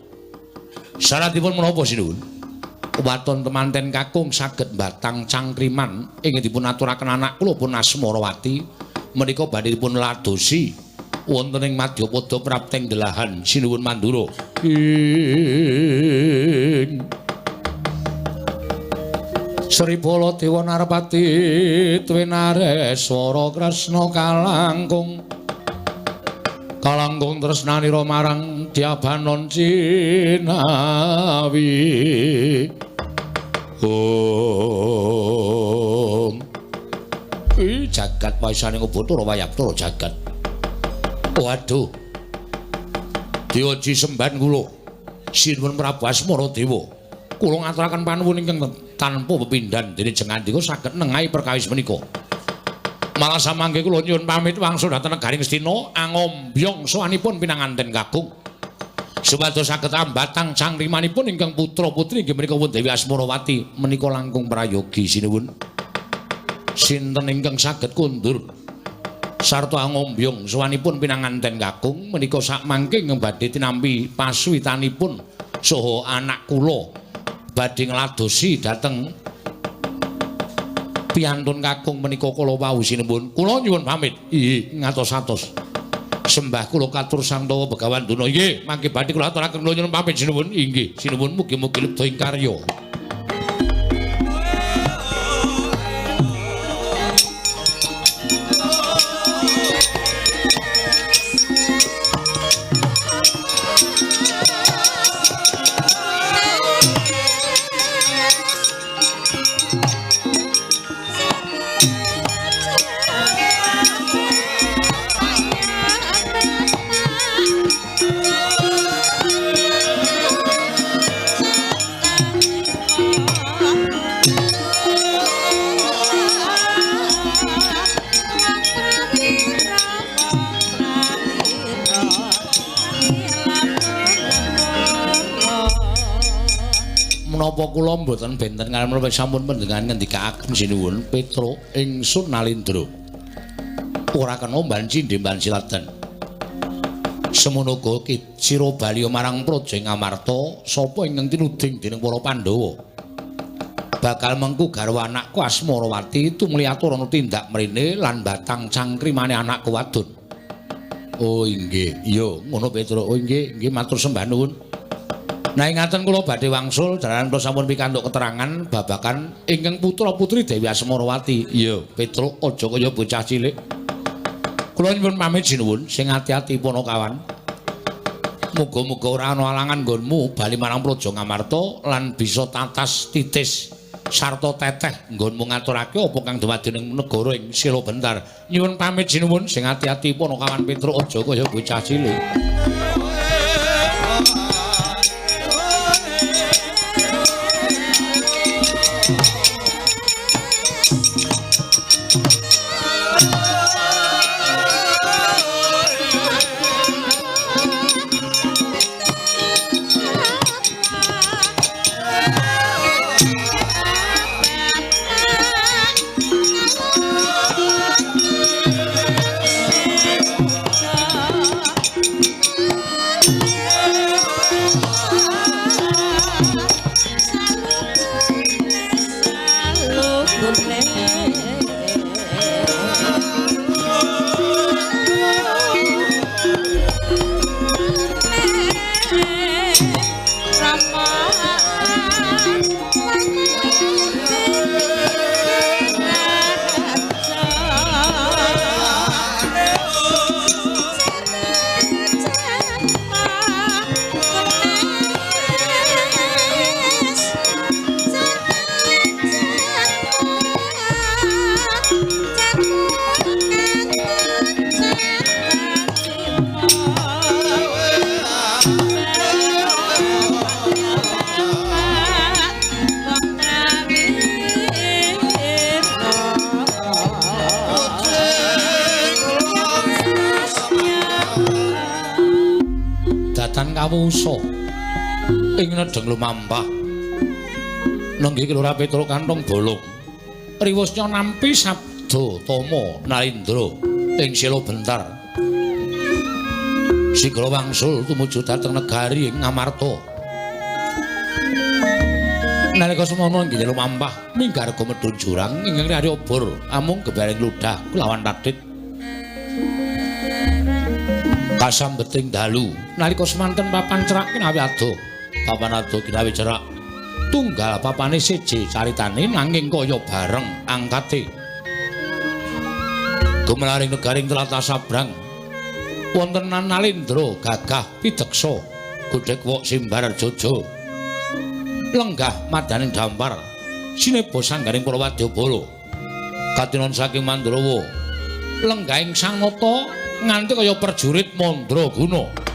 Syaratipun menapa sinuwun? Waton temanten kakung saged batang cangkriman ing dipun aturaken anak kula pun Asmarawati menika badhe dipun ladosi wonten ing madyapada prapteng delahan Sinuwun Mandura. Ing Sri Baladewa Narpati Twinareswara Kresna kalangkung kalangkung tresnanira marang Dyabanon Cinawi. Om I jagat waisane Bathara Wayabtara jagat. Waduh. Dewaji semban kula. Sinuwun Prabu Asmara Dewa. Kula ngaturaken panuwun ingkang tanpa pepindhan dene Jengandika saged nengahi perkawis menika. Malah samangke kula nyuwun pamit wangsul dhateng negaring Ngastina angombyong sowanipun pinanganten kakung. Supados saged ambatang cangkrimanipun ingkang putra-putri inggih menika pun Dewi Asmarawati menika langkung prayogi sinuwun. Sinten ingkang saged kondur sarta angombyong sowanipun pinanganten kakung menika sakmangke ingkang badhe tinampi pasuwitanipun saha anak kula badhe ngladosi dhateng piyantun kakung menika kala wau sinuwun. Kula nyuwun pamit. Inggih ngatos-atos. Sembah kula katur Sang Tawa Begawan Duna. Inggih, mangke badhe kula aturaken kula nyuwun pamit sinuwun. Inggih, sinuwun mugi-mugi luput ing karya. Menapa kula mboten benten kaliyan menapa sampun pendengan ngendikaaken sinuwun Petruk ingsun Nalindra. Ora kena banci ndemban siladan. Semono uga sira bali marang Praja Ngamarta sapa ingkang tinuding dening para Pandhawa. Bakal mengku garwa anakku Asmarawati tumuli aturana tindak mrene lan batang cangkrimane anakku wadon. Oh inggih, iya ngono Petruk. Oh inggih, inggih matur sembah nuwun. Nah ingaten kula badhe wangsul jalaran kula sampun pikantuk keterangan babagan ingkang putra-putri Dewi Asmarawati. Iya, Petruk aja kaya bocah cilik. Kula nyuwun pamit sinuwun sing ati-ati Panakawan. Muga-muga ora ana alangan nggonmu bali marang Praja Ngamarta lan bisa tatas titis sarta teteh nggonmu ngaturake apa kang dumadi ning negara ing Sila Bentar. Nyuwun pamit sinuwun sing ati-ati Panakawan Petruk aja kaya bocah cilik. Kawusa ing nedheng lumampah nenggih Kelurahan Petruk kantong bolong riwusnya nampi sabda tama Nalindra ing Sila Bentar sigra wangsul tumuju dhateng negari ing Ngamarta. Nalika semono inggih lumampah minggarga medhun jurang ingkang ari obor amung gebaring ludah kelawan tadit. Kasambeting dalu nalika semanten papan cerak kinawi adoh, papan adoh kinawi cerak. Tunggal papane seje caritane nanging kaya bareng angkate. Gumelaring negaring tlatah sabrang wonten Nalendra gagah pideksa godhek wok simbar jojo. Lenggah madaning dampar sineba sanggaring para wadyabala. Katinon saking Mandrawa lenggahing Sang Nata nganti kaya prajurit mandraguna.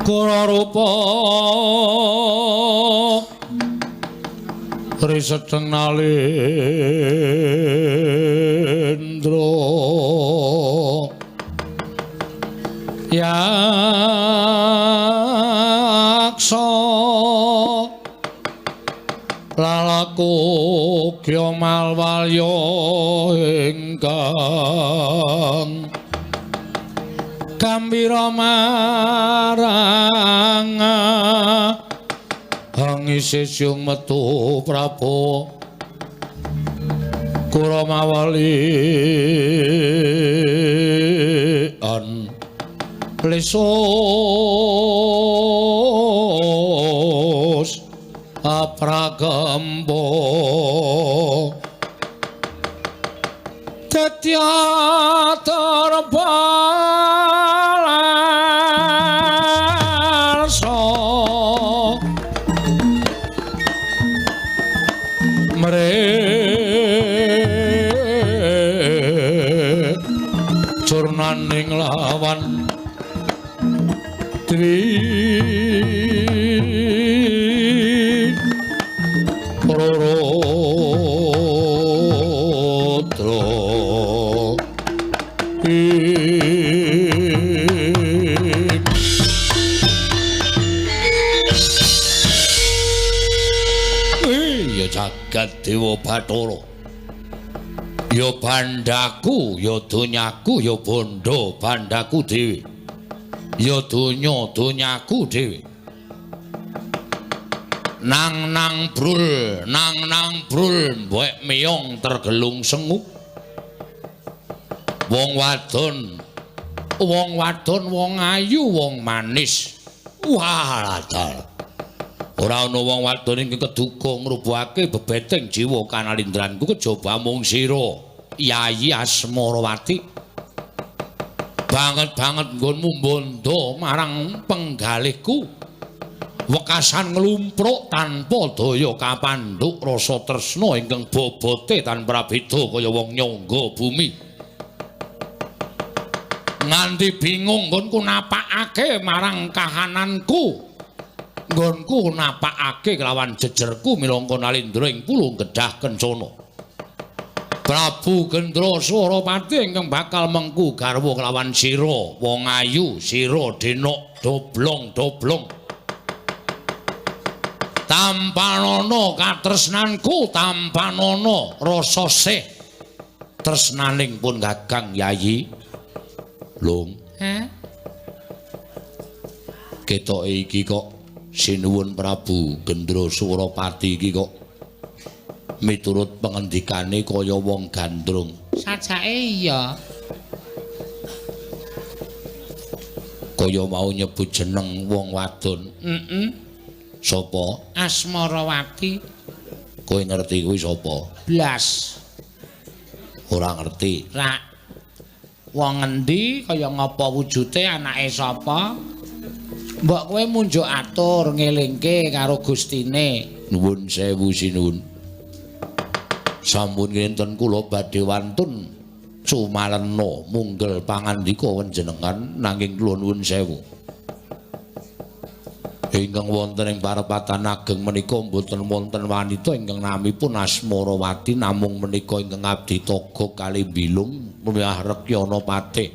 Kura rupa risedeng nalendra yaksa lalaku kya malwalya ingkang Gambira marang angise siung metu Prabu Kuramawali an lesos apragambo tetya terbalarsa mre jurnaning lawan dwi Rudra ya jagat dewa bathara, ya bandhaku, ya donyaku, ya bondo bandhaku dhewe, ya donya donyaku dhewe. Nang nang brul, nang nang brul, mbek miyong tergelung sengu. Wong wadon, wong wadon, wong ayu, wong manis. Wah, ladal. Ora ana wong wadon ingkang keduga ngrubuhake bebeteng jiwa kanalindranku kejaba mung sira, Yayi Asmarawati. Banget-banget nggonmu mbondo marang penggalihku. Wekasan nglumpruk tanpa daya kapandhuk rasa tresna ingkang bobote tanpa prabeda kaya wong nyangga bumi. Nganti bingung nggonku napakake marang kahananku. Nggonku napakake kelawan jejerku minangka nalindra ing pulung Gedhah Kencana. Prabu Gendra Surapati ingkang bakal mengku garwa kelawan sira, wong ayu, sira denok doblong-doblong. Tampanana katresnanku, tampanana rasa sih tresnaning pun Kakang Yayi. Lung. Heh. Ketoke iki kok sinuwun Prabu Gendra Surapati iki kok miturut pengendikane kaya wong gandrung. Sajake iya. Kaya mau nyebut jeneng wong wadon. Heeh. Sapa? Asmarawati. Kowe ngerti kuwi sapa? Blas. Ora ngerti. Rak. Wong ngendi kaya ngapa wujute, anake sapa? Mbok kowe munjuk atur ngelingke karo gustine. Nuwun sewu sinuwun. Sampun kinten kula badhe wantun sumalena munggel pangandika panjenengan nanging kula nuwun sewu. Ingkang wonten ing parepatan ageng menika mboten wonten wanita ingkang namipun Asmarawati, namung menika ingkang abdi toga kali bilung miwah Rekyana Patih.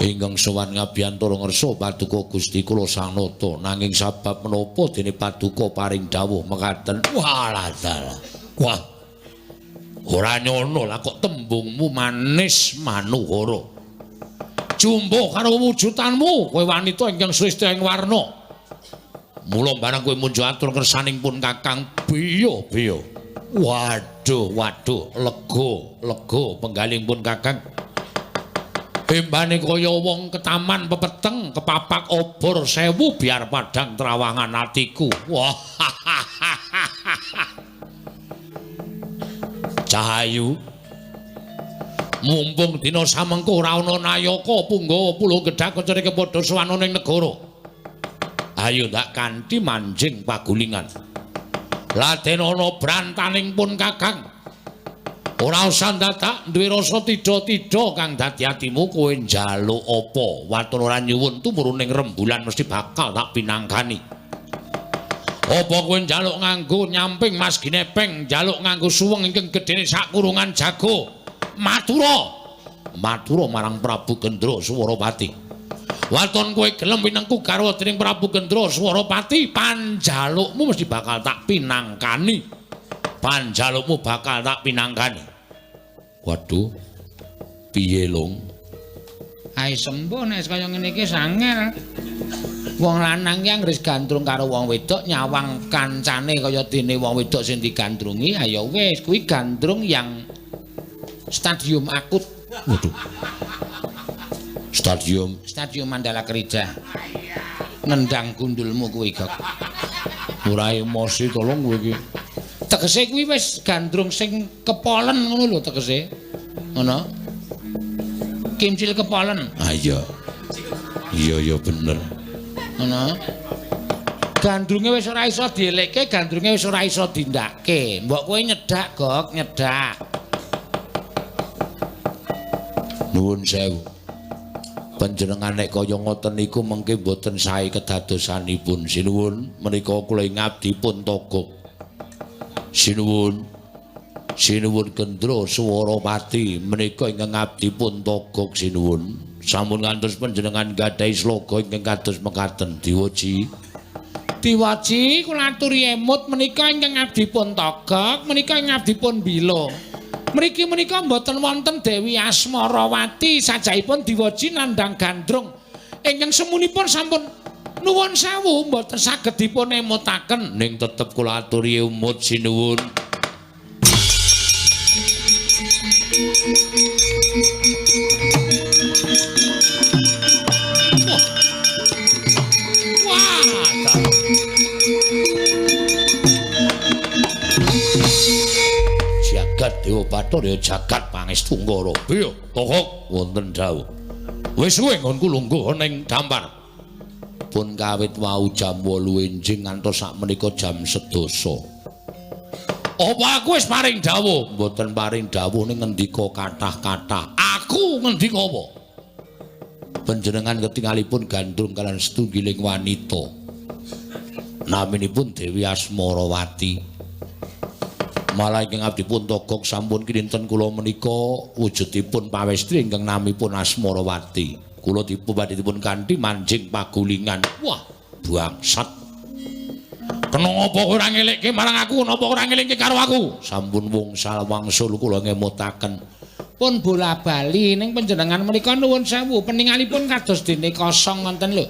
Ingkang sowan ngabiyantara ngersa paduka Gusti kula Sang Nata, nanging sabab menapa dene paduka paring dawuh mekaten? Walah dalah. Wah. Ora nyono lah kok tembungmu manis manuhara. Jumbo karo wujudanmu, kowe wanita ingkang sresta ing warna. Mula barang kowe munjuk atur kersaning pun Kakang biyo-biyo. Waduh, waduh, lega, lega penggaling pun Kakang. Embane kaya wong ketaman pepeteng, kepapak obor sewu biar padang trawangan atiku. Wah. Cahayu. Mumpung dina samengko ora ana nayaka punggawa Pulung Gedhah Kancane kepadha sowan ning negara. Ayo ndak kanthi manjing pagulingan. Laden ana brantaning pun Kakang. Ora usah dadak duwe rasa tida-tida kang dadi atimu kowe njaluk apa. Waton ora nyuwun tumurun ning rembulan mesti bakal tak pinangkani. Apa kowe njaluk nganggo nyamping Mas Ginepeng, njaluk nganggo suweng ingkang gedene sak kurungan jago. Matura, matura marang Prabu Gendra Surapati. Waton kowe gelem winengku garwa dening Prabu Gendra Surapati, panjalukmu mesti bakal tak pinangkani. Panjalukmu bakal tak pinangkani. Waduh, piye Lung? Ae sembuh nek kaya ngene iki sangel. Wong lanang ki anggere gandrung karo wong wedok nyawang kancane kaya dene wong wedok sing digandrungi, ayo wis kuwi gandrung yang stadium akut. Waduh. Stadium Stadium Mandala Kerija. Nendang gundulmu kuwi, Gok. Ora emosi tolong kowe iki. Tegese kuwi wis gandrung sing kepolen ngono lho tegese. Ngono. Kimcil kepolen. Ah iya. Iya iya bener. Ngono. Gandrunge wis ora iso dielekke, gandrunge wis ora iso dindake. Mbok kowe nyedak, Gok, nyedak. Nuwun sewu. Panjenengan nek kaya ngoten niku mengke mboten sae kedadosanipun. Sinuwun menika kula ngabdi pun togok. Sinuwun. Sinuwun Gendra Swarawati menika ingkang ngabdi pun togok sinuwun. Sampun ngantos panjenengan gadhahi sloga ingkang kados mekaten Diwaji. Diwaji kula aturi emut menika ingkang ngabdi pun togok, menika ingkang ngabdi pun bila. Mriki menika mboten wonten Dewi Asmarawati, sajaipun Diwaji nandhang gandrung ingkang semunipun sampun nuwun sewu mboten saged dipun emutaken. Ning tetep kula aturi emut sinuwun. Jagat Dewa Bathara ya jagat Pangestu Nggara. Piye? Togok wonten dawuh. Wis suwe nggonku lungguh ning dampar. Pun kawit wau jam 8 enjing ngantos sakmenika jam 10. Apa aku wis paring dawuh? Mboten paring dawuh ning ngendika kathah-kathah. Aku ngendika apa? Panjenengan ketingalipun gandrung kalian setunggiling wanita. Naminipun Dewi Asmarawati. Malah ingkang abdi pun togok sampun kinten kula menika wujudipun pawestri ingkang namipun Asmarawati. Kula dipun badhe dipun kanthi manjing pagulingan. Wah, bangsat. Kena apa ora ngelekke marang aku, napa ora ngelingke karo aku? Sampun wungsal wangsul kula ngemutaken. Pun bola-bali ning panjenengan menika nuwun sewu peningalipun kados dene kosong ngoten lho.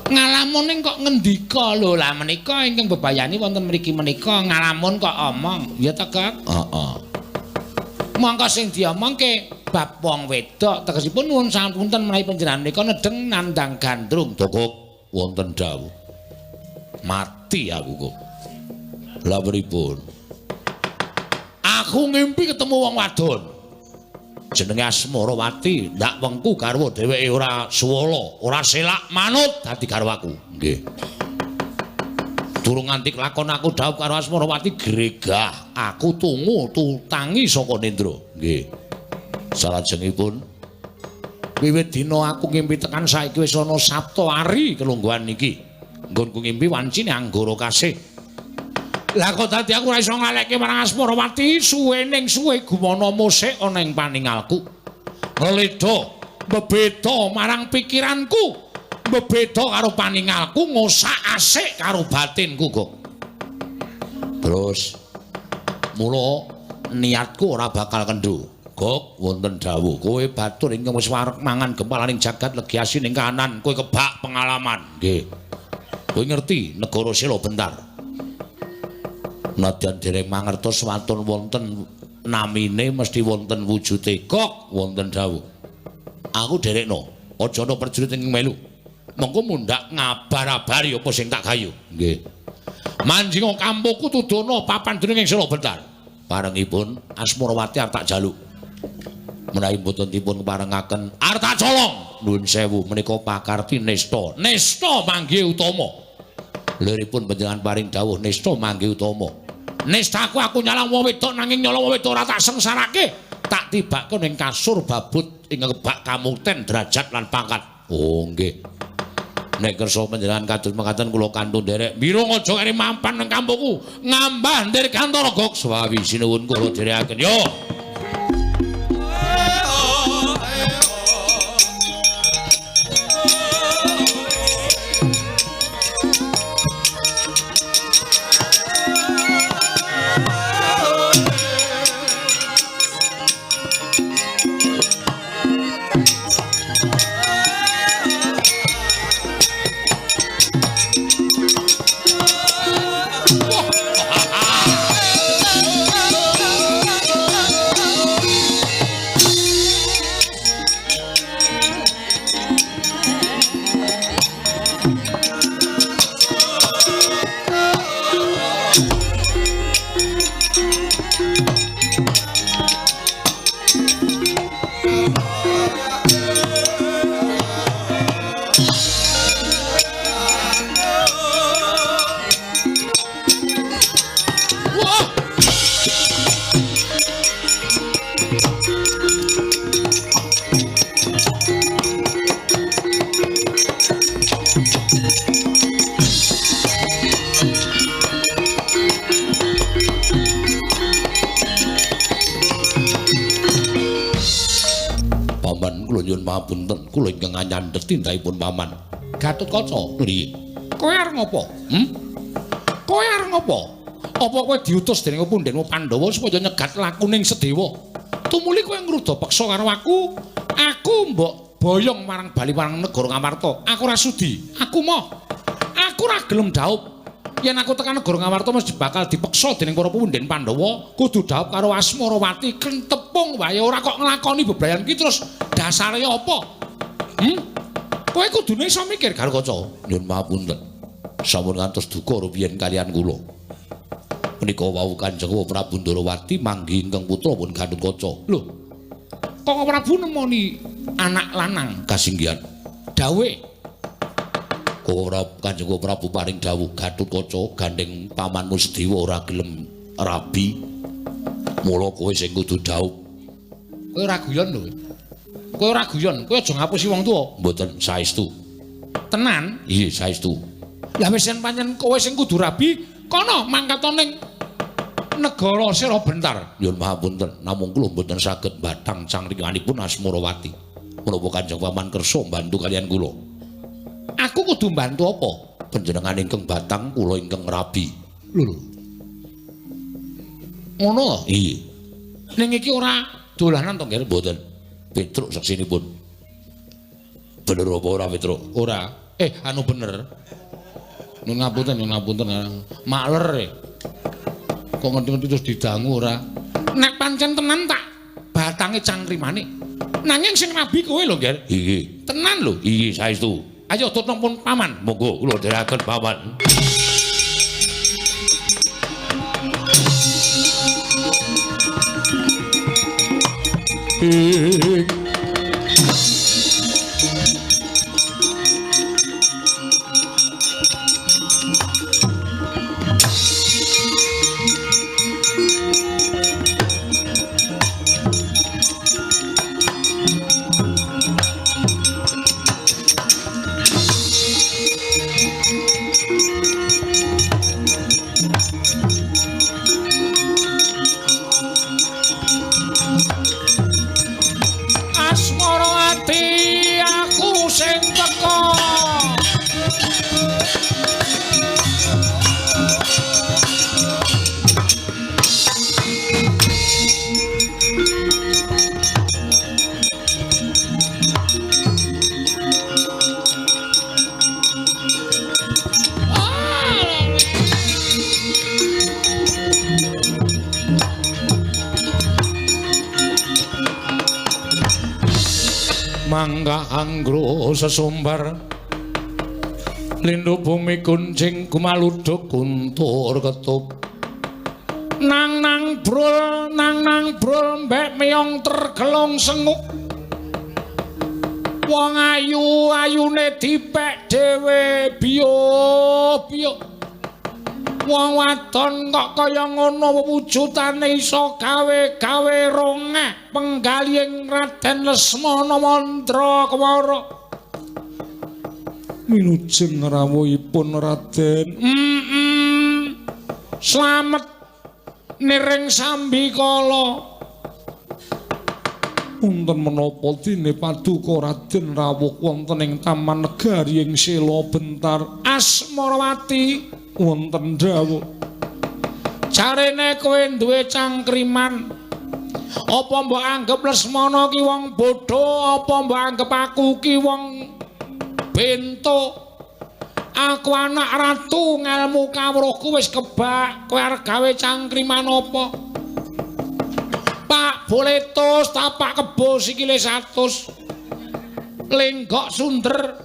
Ngalamun ning kok ngendika lho, lah menika ingkang bebayani wonten mriki menika ngalamun kok omong. Ya ta, Kak? Heeh. Mongko sing diomongke bab wong wedok tegesipun nuwun sapunten menawi panjenengan menika nedheng nandhang gandrung. Togok wonten dawuh. Mati aku kok. Lah pripun? Aku ngimpi ketemu wong wadon. Jenenge Asmarawati, ndak wengku garwa dheweke ora suwala, ora selak manut dadi garwaku. Nggih. Durung nganti kelakon aku dhawuh karo Asmarawati gregah, aku tungu tutangi saka Nendra. Nggih. Salajengipun wiwit dina aku ngimpi tekan saiki wis ana Sabta Ari kelungguhan iki. Nggonku ngimpi wancine Anggara Kasih. Lah kok dadi aku ora iso ngalekke marang Asmarawati, suwe ning suwe gumana musik ana ing paningalku. Ngleda, mbebeda marang pikiranku, mbebeda karo paningalku, ngosak-asik karo batinku kok. Terus mula niatku ora bakal kendho. Gok wonten dawuh, kowe batur ingkang wis wareg mangan gempalaning jagat legi asin ing kanan, kowe kebak pengalaman. Nggih. Kowe ngerti negara Sela Bentar. Nadyan dereng mangertos waton wonten namine mesti wonten wujude. Kok wonten dawuh. Aku derekno, aja ana prajurit ing melu. Mengko mundhak ngabar-abari apa sing tak gayu. Nggih. Manjinga kampungku tudono papan dening ing Sela Bentar. Parengipun Asmarawati arep tak jaluk. Menawi mboten dipun parengaken arep tak colong. Nuwun sewu menika pakarti nista. Nista manggih utama. Liripun panjenengan paring dawuh nista manggih utama. Nistaku aku nyalang wong wedok nanging nyolong wong wedok ora tak sengsarake. Tak tibake ning kasur babut ing kebak kamukten derajat lan pangkat. Oh nggih. Nek kersa panjenengan kados mekaten kula kantun nderek. Mirung aja kene mampan nang kampungku. Ngambah ndir kantara gok swawi sinuwun kula dherekaken. Yo. Kula nyuwun pangapunten, kula ingkang nganyandhet tindakipun paman. Gatotkaca, nggih. Kowe arep ngopo? Kowe arep ngopo? Apa kowe diutus dening pundhenmu Pandhawa supaya nyegat lakuning Sedewa? Tumuli kowe ngruda peksa karo aku, aku mbok boyong marang bali marang negara Ngamarta. Aku ora sudi. Aku moh. Aku ora gelem dhaup. Yen aku tekan negara Ngamarta mesti bakal dipeksa dening para punden Pandhawa, kudu dhaup karo Asmarawati kentepung wae ora kok nglakoni bebrayan ki terus dasare apa? Kowe kudune iso mikir Garukaca. Nyuwun pangapunten. Sampun ngantos duka rupiyin kaliyan kula. Menika wau Kanjeng Prabu Ndarawati manggi ingkang putra pun Gatotkaca. Lho. Kok Prabu nemoni anak lanang kasinggihan? Dawuhe Kanjeng Prabu paring dawuh Gatotkaca gandeng pamanmu Sedewa ora gelem rabi. Mula kowe sing kudu dhaup. Kowe ora guyon lho. Kowe ora guyon, kowe aja ngapusi wong tuwa. Mboten saestu. Tenan? Iya, saestu. Lah wis yen pancen kowe sing kudu rabi, kono mangkat ning negara Sera Bentar. Nyuwun pangapunten, namung kula mboten saged batang cangkrimanipun Asmarawati. Menapa Kanjeng Paman kersa mbantu kaliyan kula? Aku kudu mbantu apa? Panjenengan ingkang batang, kula ingkang rabi. Lho lho. Ngono? Iya. Ning iki ora dolanan to, Nggih? Mboten. Petruk seksinipun. Bener apa ora, Petruk? Ora. Anu bener. Nyuwun ngapunten, nyuwun ngapunten. Makler e. Kok ngerti-ngerti terus didangu ora? Nek pancen tenan tak batange cangkrimane. Nanging sing rabi kowe lho, Nggih. Iya. Tenan lho. Iya, saestu. Ayo tutno pun paman. Monggo kula dherekaken paman. Mangga anggro sesumbar lindu bumi kuncing kumaluduk kuntur ketup nang nang brul mbek meyong tergelung senguk wong ayu ayune dipek dhewe biyo biyo wong wadon kok kaya ngono wujudane iso gawe-gawe rongeh penggalihing Raden Lesmana Mandra Kwara. Wilujeng rawuhipun Raden. Slamet niring sambikala. Wonten menapa dene paduka Raden rawuh wonten ing Taman Negari ing Sela Bentar Asmarawati? Wonten dawuh. Jarene kowe duwe cangkriman. Apa mbok anggep Lesmana ki wong bodho? Apa mbok anggep aku ki wong bento? Aku anak ratu, ngelmu kawruhku wis kebak. Kowe arep gawe cangkriman apa? Pak boletus tapak kebo sikile 100. Lenggok sunder.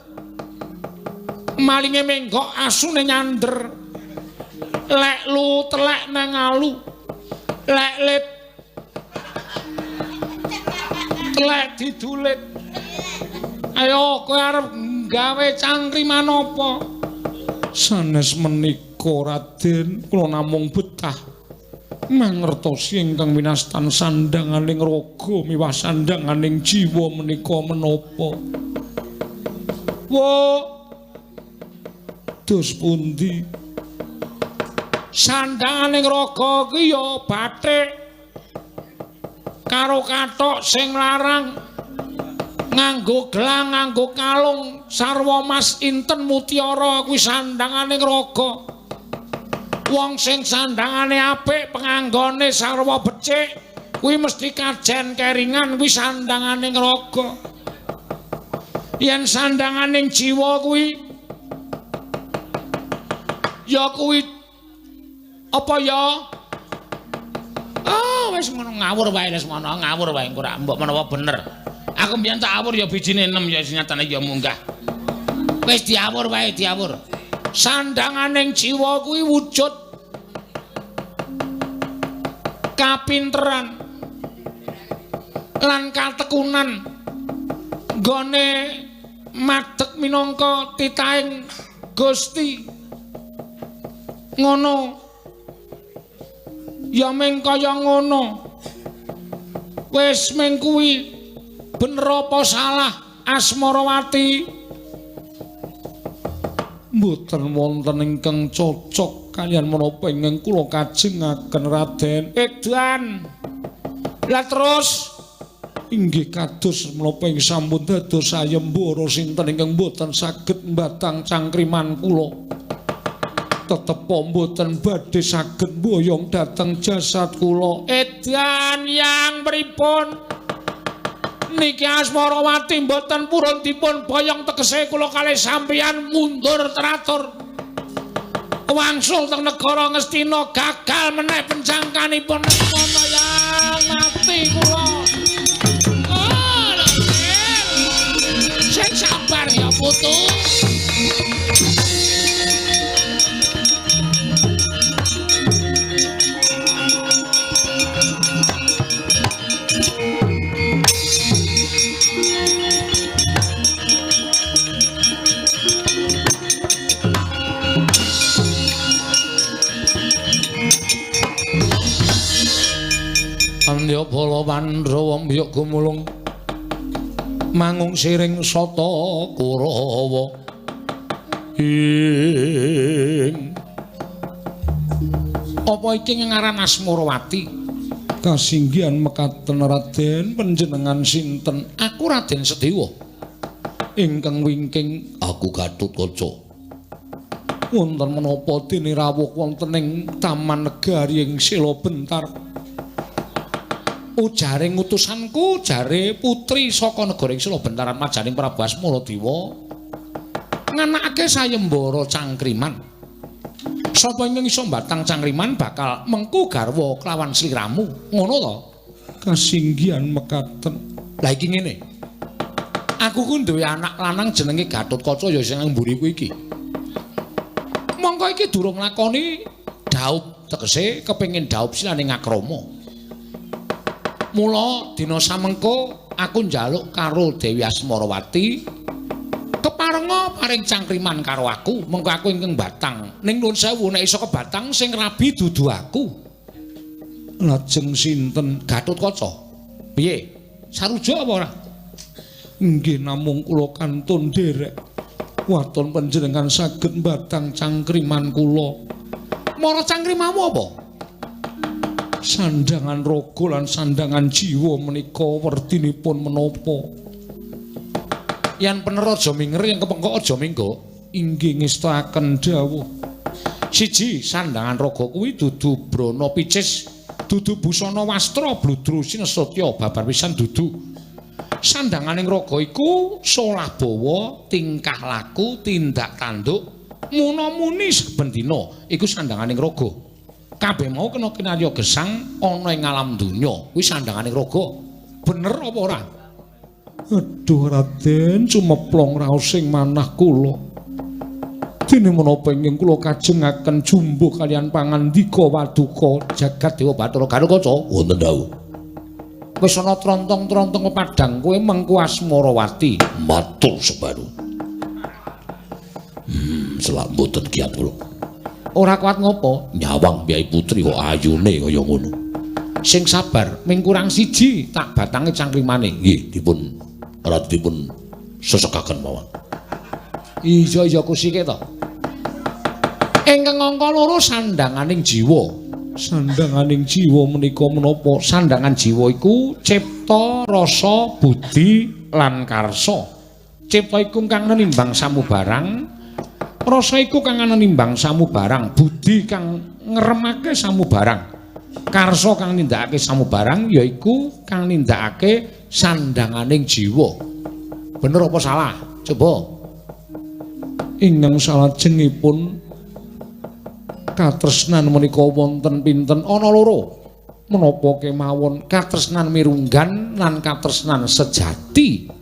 Malinge menggok asune nyander. Lek lu telek nang alu. Lek lit telek didulit. Ayo kowe arep gawe cangkriman apa? Sanes menika Raden, kula namung betah mangertosi ingkang winastan sandhanganing raga miwah sandhanganing jiwa menika menapa. Wo dos pundi? Sandhanganing raga ki ya bathik karo kathok sing larang. Nganggo gelang, nganggo kalung, sarwa mas inten mutiara kuwi sandangane raga. Wong sing sandangane apik, penganggone sarwa becik, kuwi mesti kajen keringan kuwi sandangane raga. Yen sandangane jiwa kuwi ya kuwi apa ya? Ah, wis ngono ngawur wae wis ngono, ngawur wae engko ora mbok menawa bener. Aku mbiyen tak awur ya bijine 6 ya nyatane ya munggah. Wis diawur wae diawur. Sandanganing jiwa kuwi wujud kapinteran lan katekunan nggone madeg minangka titahing Gusti. Ngono ya ming kaya ngono. Wis ming kuwi. Bener apa salah Asmarawati? Mboten wonten ingkang cocok kaliyan menapa ingkang kula kajengaken Raden. Edan. Lah terus inggih kados menapa ing sampun dados sayembara sinten ingkang mboten saged mbatang cangkriman kula. Tetep mboten badhe saged mboyong dhateng jasad kula. Edan yang pripun? Niki Asmarawati mboten purun dipun boyong tegese kula kalih sampeyan mundur teratur. Wangsul teng negara Ngastina gagal meneh pencangkanipun Lesmana yang mati kula. Oh, sing sabar ya putu. Andya bala Pandhawa mbiyuk gumulung mangung siring sata Kurawa. Ing apa iki ngaran Asmarawati? Kasinggihan mekaten Raden, panjenengan sinten? Aku Raden Sedewa. Ingkang wingking aku Gatotkaca. Wonten menapa dene rawuh wonten ing Taman Negari ing Sela Bentar? Ujare ngutusanku jare putri saka negara ing Sela Bentaran majaning Prabu Asmaradewa nganakake sayembara cangkriman. Sapa ingkang iso mbatang cangkriman bakal mengku garwa kelawan sliramu. Ngono to? Kasinggihan mekaten. Lah iki ngene. Aku ku duwe anak lanang jenenge Gatotkaca ya sing nang mburiku iki. Mongko iki durung nglakoni dhaup, tegese kepengin dhaup silane ngakrama. Mula dina samengko aku njaluk karo Dewi Asmarawati keparenga paring cangkriman karo aku, mengko aku ingkang batang. Ning nuwun sewu nek iso kebatang sing rabi dudu aku. Lajeng sinten? Gatotkaca. Piye? Sarujuk apa ora? Nggih namung kula kantun nderek. Waton panjenengan saged mbatang cangkriman kula. Mara cangkrimamu apa? Sandangan raga lan sandangan jiwa menika werdinipun menapa? Yen pener aja minger, yen kepengkok aja minggo. Inggih ngestakaken dawuh. Siji, sandangan raga kuwi dudu brana picis, dudu busana wastra bludru sinesatya babar pisan dudu. Sandanganing raga iku solah bawa, tingkah laku, tindak tanduk, muna-muni saben dina iku sandanganing raga. Kabeh mau kena kinarya gesang ana ing alam donya. Kuwi sandanganing raga. Bener apa ora? Aduh Raden, cumeplong raos sing manah kula. Dene menapa ingkang kula kajengaken jumbuh kaliyan pangandika waduka jagat Dewa Bathara Gatotkaca? Wonten dawuh. Wis ana trontong-trontong pepadang kowe mengku Asmarawati. Matur sebaru. Selak mboten kiat kula. Ora kuat ngopo? Nyawang Kyai Putri kok ayune kaya ngono. Sing sabar, ming kurang siji tak batange cangkrimane. Nggih, dipun radipun sesekaken mawon. Iya iya kusike to. Ingkang angka loro sandanganing jiwa. Sandanganing jiwa menika menapa? Sandangan jiwa iku cipta, rasa, budi, lan karsa. Cipta iku kang nenimbang samubarang, rasa iku kang nenimbang samubarang, budi kang ngremake samubarang, karsa kang nindakake samubarang yaiku kang nindakake sandhanganing jiwa. Bener apa salah? Coba. Ingkang salajengipun katresnan menika wonten pinten? Ana loro. Menapa kemawon katresnan mirunggan lan katresnan sejati.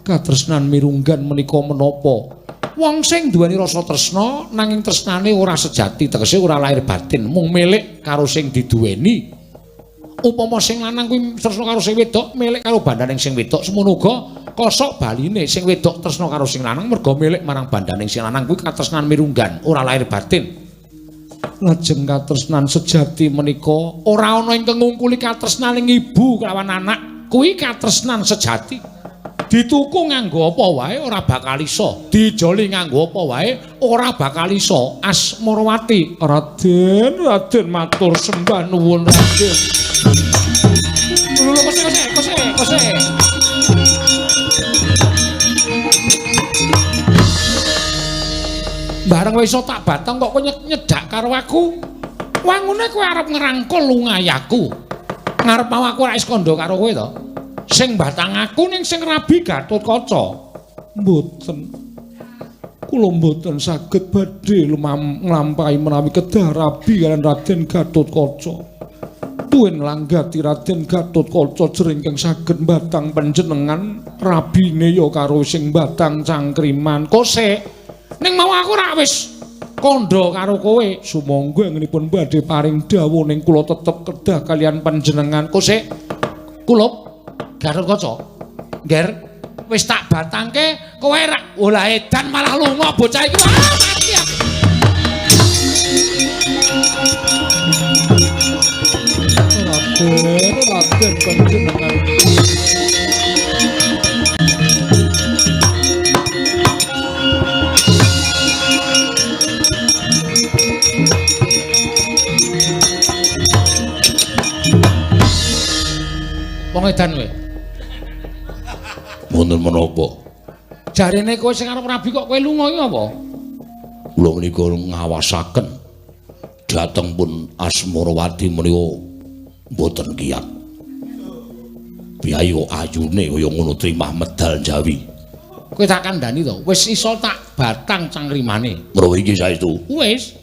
Katresnan mirunggan menika menapa? Wong sing duweni rasa tresna nanging tresnane ora sejati, tegese ora lahir batin, mung milik karo sing diduweni. Upama sing lanang kuwi tresna karo sing wedok, milik karo bandhaning sing wedok, semono uga kosok baline sing wedok tresna karo sing lanang merga milik marang bandhaning sing lanang kuwi katresnan mirunggan, ora lahir batin. Lajeng katresnan sejati menika ora ana ingkang ngungkuli katresnaning ibu kelawan anak, kuwi katresnan sejati. Dituku nganggo apa wae ora bakal iso, dijoli nganggo apa wae ora bakal iso. Asmarawati, Raden, Raden matur sembah nuwun Raden. Lho kose kose kose kose. Bareng wis iso tak batang kok kowe nyedak karo aku. Wangune kowe arep ngrangkul lungayaku. Ngarep mau aku ora wis kandha karo kowe to. Sing batang aku ning sing rabi Gatotkaca. Mboten. Kula mboten saged badhe nglampahi menawi kedah rabi kaliyan Raden Gatotkaca. Tuwin langgati Raden Gatotkaca jering ingkang saged mbatang panjenengan, rabine ya karo sing mbatang cangkriman. Kosek. Ning mau aku rak wis kandha karo kowe. Sumangga anggenipun badhe paring dawuh ning kula tetep kedah kaliyan panjenengan. Kosek. Kulup Gatotkaca. Ngger, wis tak batangke kowe rak olah edan malah lunga bocah iki. Wah, mati aku. Raden, Raden panjenengan. Wong edan kowe. Wonten menapa? Jarene kowe sing arep rabi kok kowe lunga iki apa? Kula menika ngawasaken dhateng pun Asmarawati menika mboten kiyat. Piyayi kok ayune kaya ngono trimah medal Jawi. Kowe tak kandhani to, wis iso tak batang cangkrimane. Menawa iki saestu? Wis.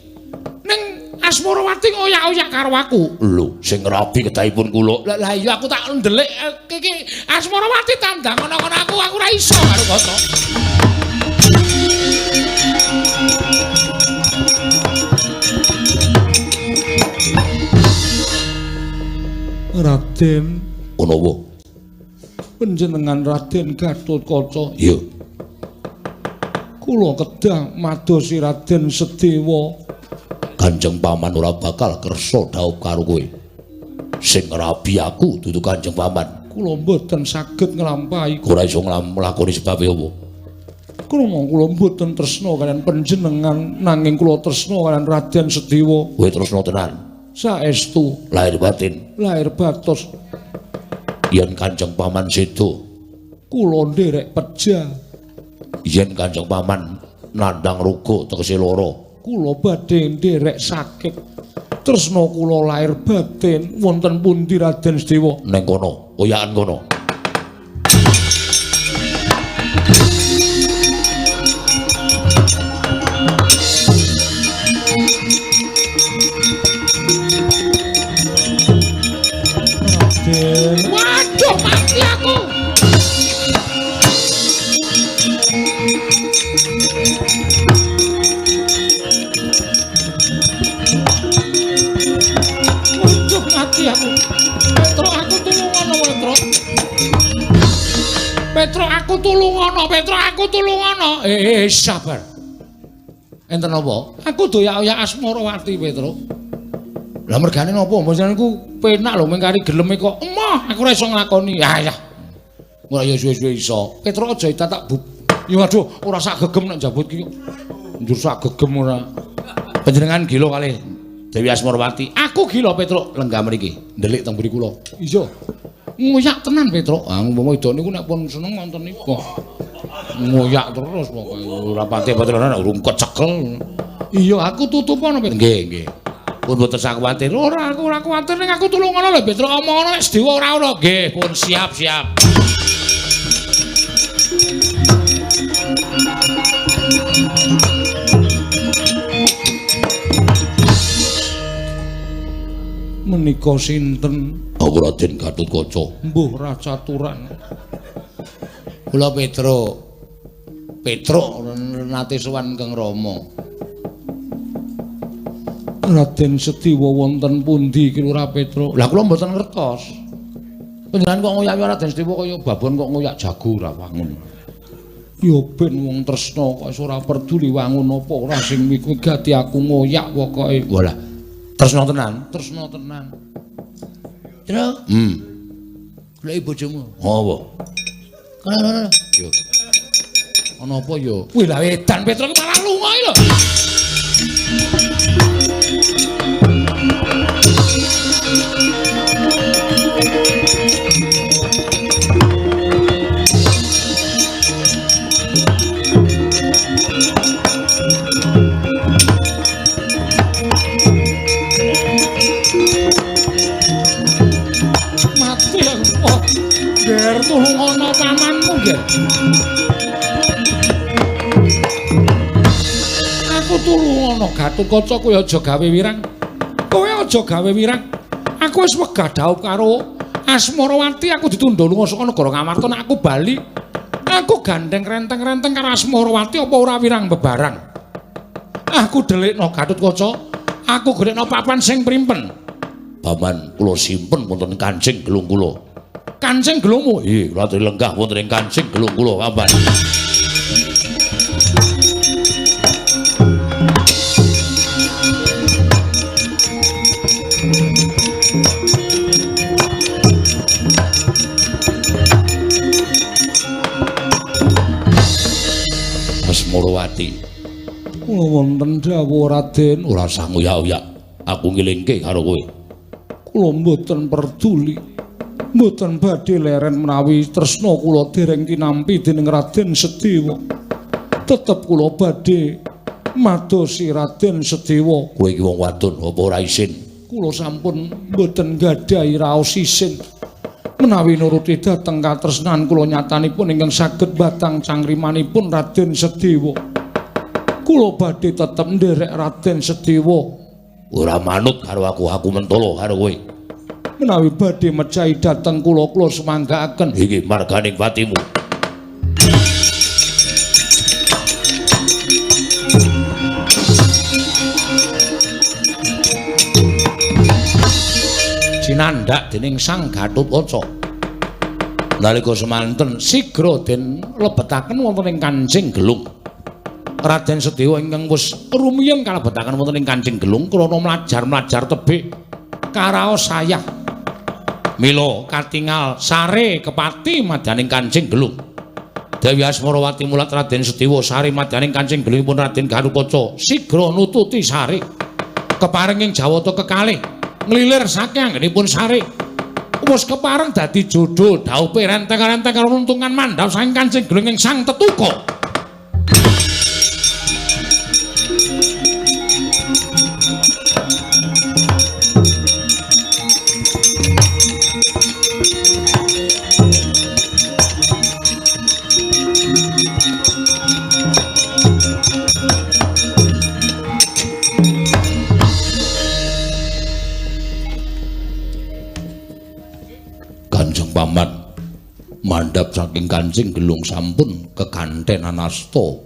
Ning Asmarawati ngoyak-oyak karo aku. Lho, sing rabi kedahipun kula. Lah iya aku tak ndelik iki Asmarawati tandang ngono-ngono aku ora iso karo kaca. Raden, Menawa panjenengan Raden Gatotkaca. Iya. Kula kedah madosi Raden Sedewa. Kanjeng Paman ora bakal kersa dhaup karo kowe. Sing rabi aku dudu Kanjeng Paman. Kula mboten saged nglampahi. Ora iso nglakoni sebabe apa? Krana kula mboten tresna kaliyan panjenengan, nanging kula tresna kaliyan Raden Sedewa. Kowe tresna tenan? Saestu. Lahir batin. Lahir batos. Yen Kanjeng Paman sedo, kula nderek peja. Yen Kanjeng Paman nandhang ruga tegese lara, kula badhe nderek sakit. Tresna kula lahir batin wonten pundi Raden Sedewa? Ning kono, oyakan kono. Raden. Waduh, mati aku. Waduh, mati aku. Petro, aku tulungono, Petro. Petro, aku tulungono, Petro, aku tulungono. Sabar. Enten apa? Aku doyak-oyak Asmarawati, Petro. Lah mergane napa? Mboten niku penak lho mengkari geleme kok. Emoh, aku ora iso nglakoni. Ya ya. Ora ya suwe-suwe iso. Petro aja tak bub. Ya aduh, ora sak gegem nek njabut ki. Njur sak gegem ora. Panjenengan gila kalih Dewi Asmarawati. Aku gila, Petro. Lenggah mriki, ndelik teng mburi kula. Iya. Ngoyak tenan Petruk. Ah wong wedok niku nek pun seneng wonten niku. Ngoyak terus pokoke ora pati nek urung kecekel. Iya aku tutupono Petruk. Nggih, nggih. Pun mboten sak kuwatir. Ora aku ora kuwatir ning aku tulungono lho Petruk omongono nek Sedewa ora ono. Nggih, pun siap-siap. Menika sinten? Aku Raden Gatotkaca. Mbuh Racaturan. Kula Petruk. Petruk nate sowan Kang Rama. Raden Sediwa wonten pundi ki Lurah Petruk? Lah kula mboten ngertos. Panjenengan kok ngoyak Raden Sediwa kaya babon kok ngoyak jago ora wangun. Ya ben wong tresna kok ora peduli wangun apa ora sing migati aku ngoyak pokoke. Walah. Tresna tenan, tresna tenan. Truk. Goleki bojomu. Apa? Kono. Yo. Ana apa yo? Wih lah edan Petruk malah lunga iki lho. Ger tulungono pamanmu, Ger. Aku tulungono Gatotkaca kowe aja gawe wirang. Kowe aja gawe wirang. Aku wis wegah dhaup karo Asmarawati, aku ditunda lunga saka negara Ngamarta nek aku bali. Aku gandeng renteng-renteng karo Asmarawati apa ora wirang bebarang. Aku delikno Gatotkaca, aku golekno papan sing primpen. Paman kula simpen wonten kancing gelung kula. Kancing gelungmu? Nggih, kula aturi lenggah wonten ing kancing gelung kula, Paman. Asmarawati. Kula wonten dawuh Raden, ora usah ngoyak-oyak. Aku ngelingke karo kowe. Kula mboten peduli. Mboten badhe leren menawi tresna kula dereng tinampi dening Raden Sediwa. Tetep kula badhe madosi Raden Sediwa. Kowe iki wong wadon apa ora isin? Kula sampun mboten gadhahi raos isin. Menawi nuruti dhateng katresnan kula nyatanipun ingkang saged batang cangkrimanipun Raden Sediwa. Kula badhe tetep nderek Raden Sediwa. Ora manut karo aku, aku mentolo karo kowe. Menawi badhe mejahi dhateng kula, kula sumanggaaken iki marganing patimu. Cinandhak dening Sang Gatotkaca. Nalika semanten sigra den lebetaken wonten ing kancing gelung. Raden Sediwa ingkang wis rumiyin kalebetaken wonten ing kancing gelung krana mlajar-mlajar tebih karaos sayah. Mila katingal sare kepati madyaning kancing gelung. Dewi Asmarawati mulat Raden Sediwa sare madyaning kancing gelungipun Raden Gatotkaca sigra nututi sare. Kepareng ing jawata kekalih nglilir saking anggenipun sare. Wis kepareng dadi jodho dhaupe renteng-renteng karo runtungan mandhap saking kancing gelung ing Sang Tetuka. Paman mandhap saking kancing gelung sampun keganten anasta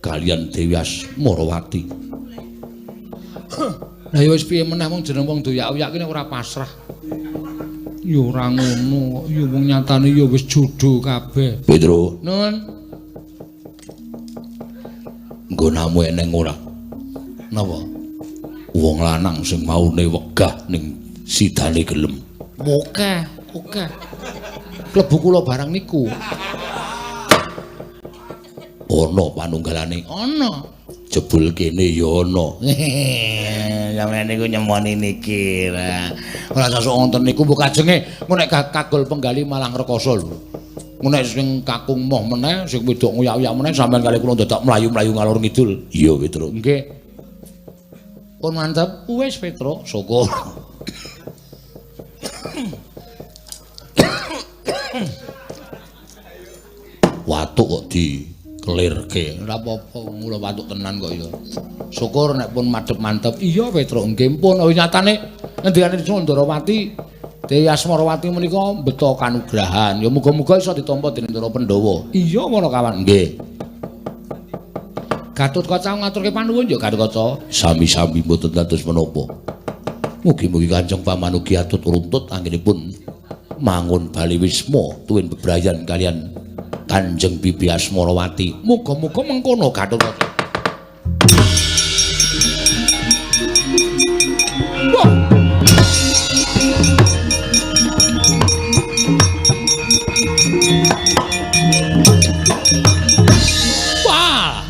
kaliyan Dewi Asmarawati. Lah ya wis piye meneh wong jeneng wong doyak-oyak ki nek ora pasrah. Ya ora ngono, ya wong nyatane ya wis jodho kabeh. Petro, nun. Nggonamu eneng ora? Napa? Wong lanang sing maune wegah ning sidane gelem. Oke, oke. Klebu kula barang niku. Ana panunggalane? Ana. Jebul kene ya ana. Sampeyan niku nyemoni niki. Ora sasuk wonten niku mbok kajenge engko nek kagol penggali malah ngrekoso lho. Engko nek sing kakung moh meneh, sing wedok nguyak-uyak meneh sampeyan kali kula dadak mlayu-mlayu ngalor ngidul. Iya, Petro. Nggih. Pun mantep. Wis, Petro, syukur. Watuk kok dikelirke. Ora apa-apa, kula watuk tenan kok ya. Syukur nek pun madhep mantep. Iya, Petro, nggih pun. Oh, nyatane ngendikane Sundarawati, Dewi Asmarawati menika mbeta kanugrahan. Ya muga-muga iso ditampa dening para Pandhawa. Iya, para kawan. Nggih. Gatotkaca ngaturke panuwun ya Gatotkaca. Sami-sami mboten dados menapa. Mugi-mugi Kanjeng Paman ugi atut runtut anggenipun mangun bali wisma tuwin bebrayan kalian Kanjeng Bibi Asmarawati. Muga-muga mengkono Gatotkaca. Wah. Wah.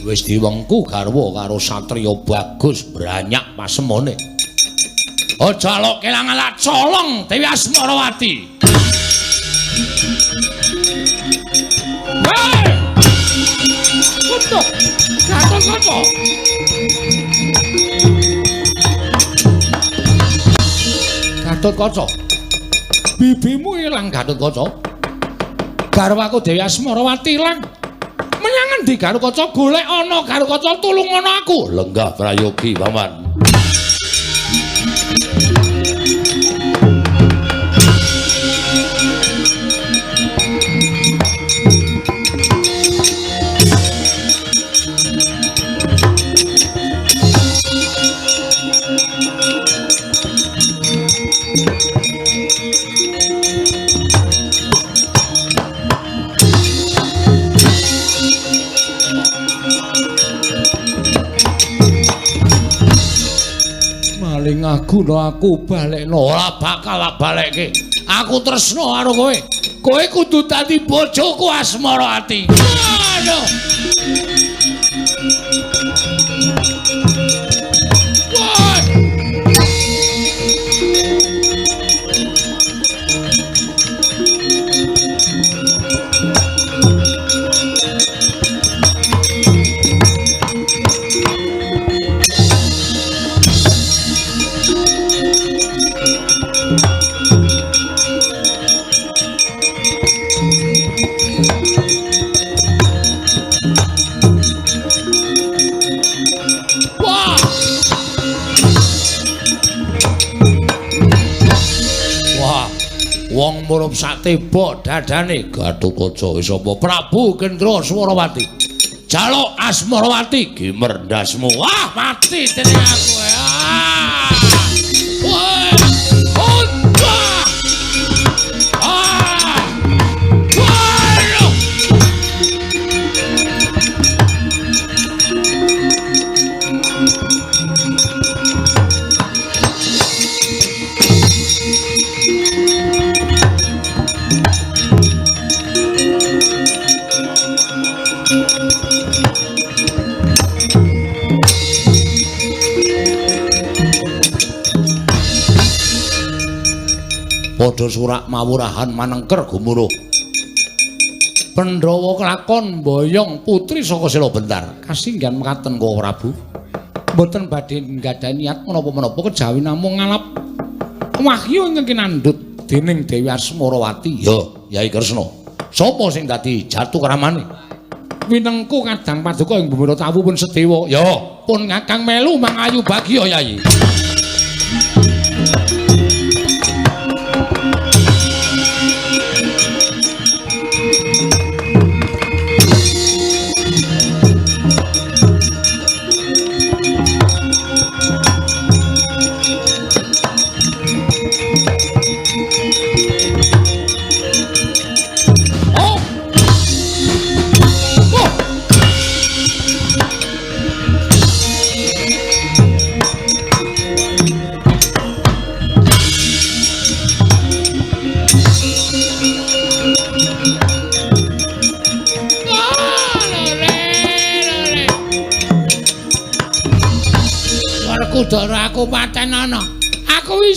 Wis diwengku garwa karo satriya bagus branyak pasemone. Aja alok kelangan colong Dewi Asmarawati. Hei! Untuk Gatotkaca. Gatotkaca. Bibimu ilang Gatotkaca. Garwaku Dewi Asmarawati ilang. Menyang endi Gatotkaca? Golek ana Gatotkaca, tulung ana aku. Lenggah prayogi, Paman. Maling aguna aku balekno, ora bakal tak balekke. Aku tresno karo kowe. Kowe kudu dadi bojoku Asmarawati. Aduh. Wah. Wong murup sak tebok dadane Gatotkaca wis apa Prabu Gendra Swarawati. Jaluk Asmarawati gimer ndasmu. Wah, mati dening aku. Ah. Wah. Ah. Wah. Padha surak mawurahan manengker gumuruh. Pandhawa kelakon mboyong putri saka Sela Bentar. Kasinggihan mekaten Koko Prabu. Mboten badhe nggadahi niat menapa-menapa kejawi namung ngalap wahyu ingkang kinandhut dening Dewi Asmarawati. Ya, Yai Kresna. Sapa sing dadi jatuh kramane? Winengku kadang paduka ing Bumira Tawu pun sedewa. Ya, pun ngakang melu mangayu bagya Yai.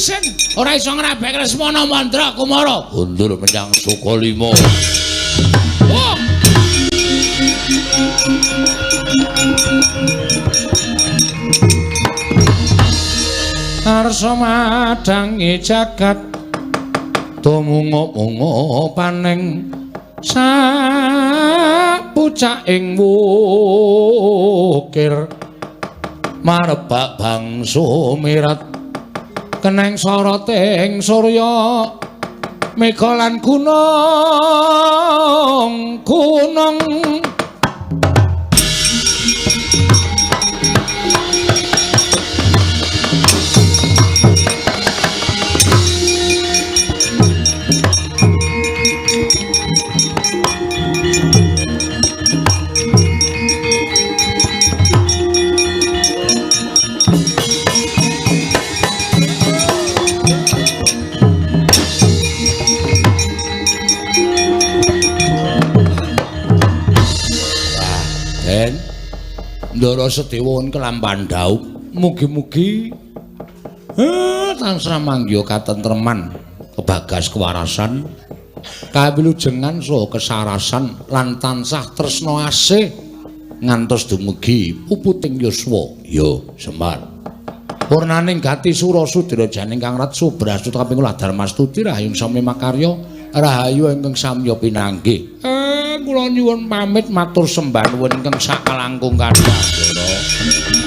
Isin ora iso ngrabek Lesmana Mandra Kumara. Mundur menyang Sukalima. Oh. Arsa madangi jagat tumunga-munga paning sapucaking wukir marebak bangsa mirat keneng soroting surya mega lan gunung gunung. Ndara Sedewa kelampan dhaup mugi-mugi tansah manggiha katentreman kebagas kewarasan kawilujengan saha kesarasan lan tansah tresna asih ngantos dumugi puputing yuswa. Ya Semar purnaning gati sura sudira janing kang rat subrastut kaping kula Darmastuti rahayung sami makarya rahayu ingkang samya pinanggih. Kula nyuwun pamit matur sembah nuwun ingkang sakalangkung kathah.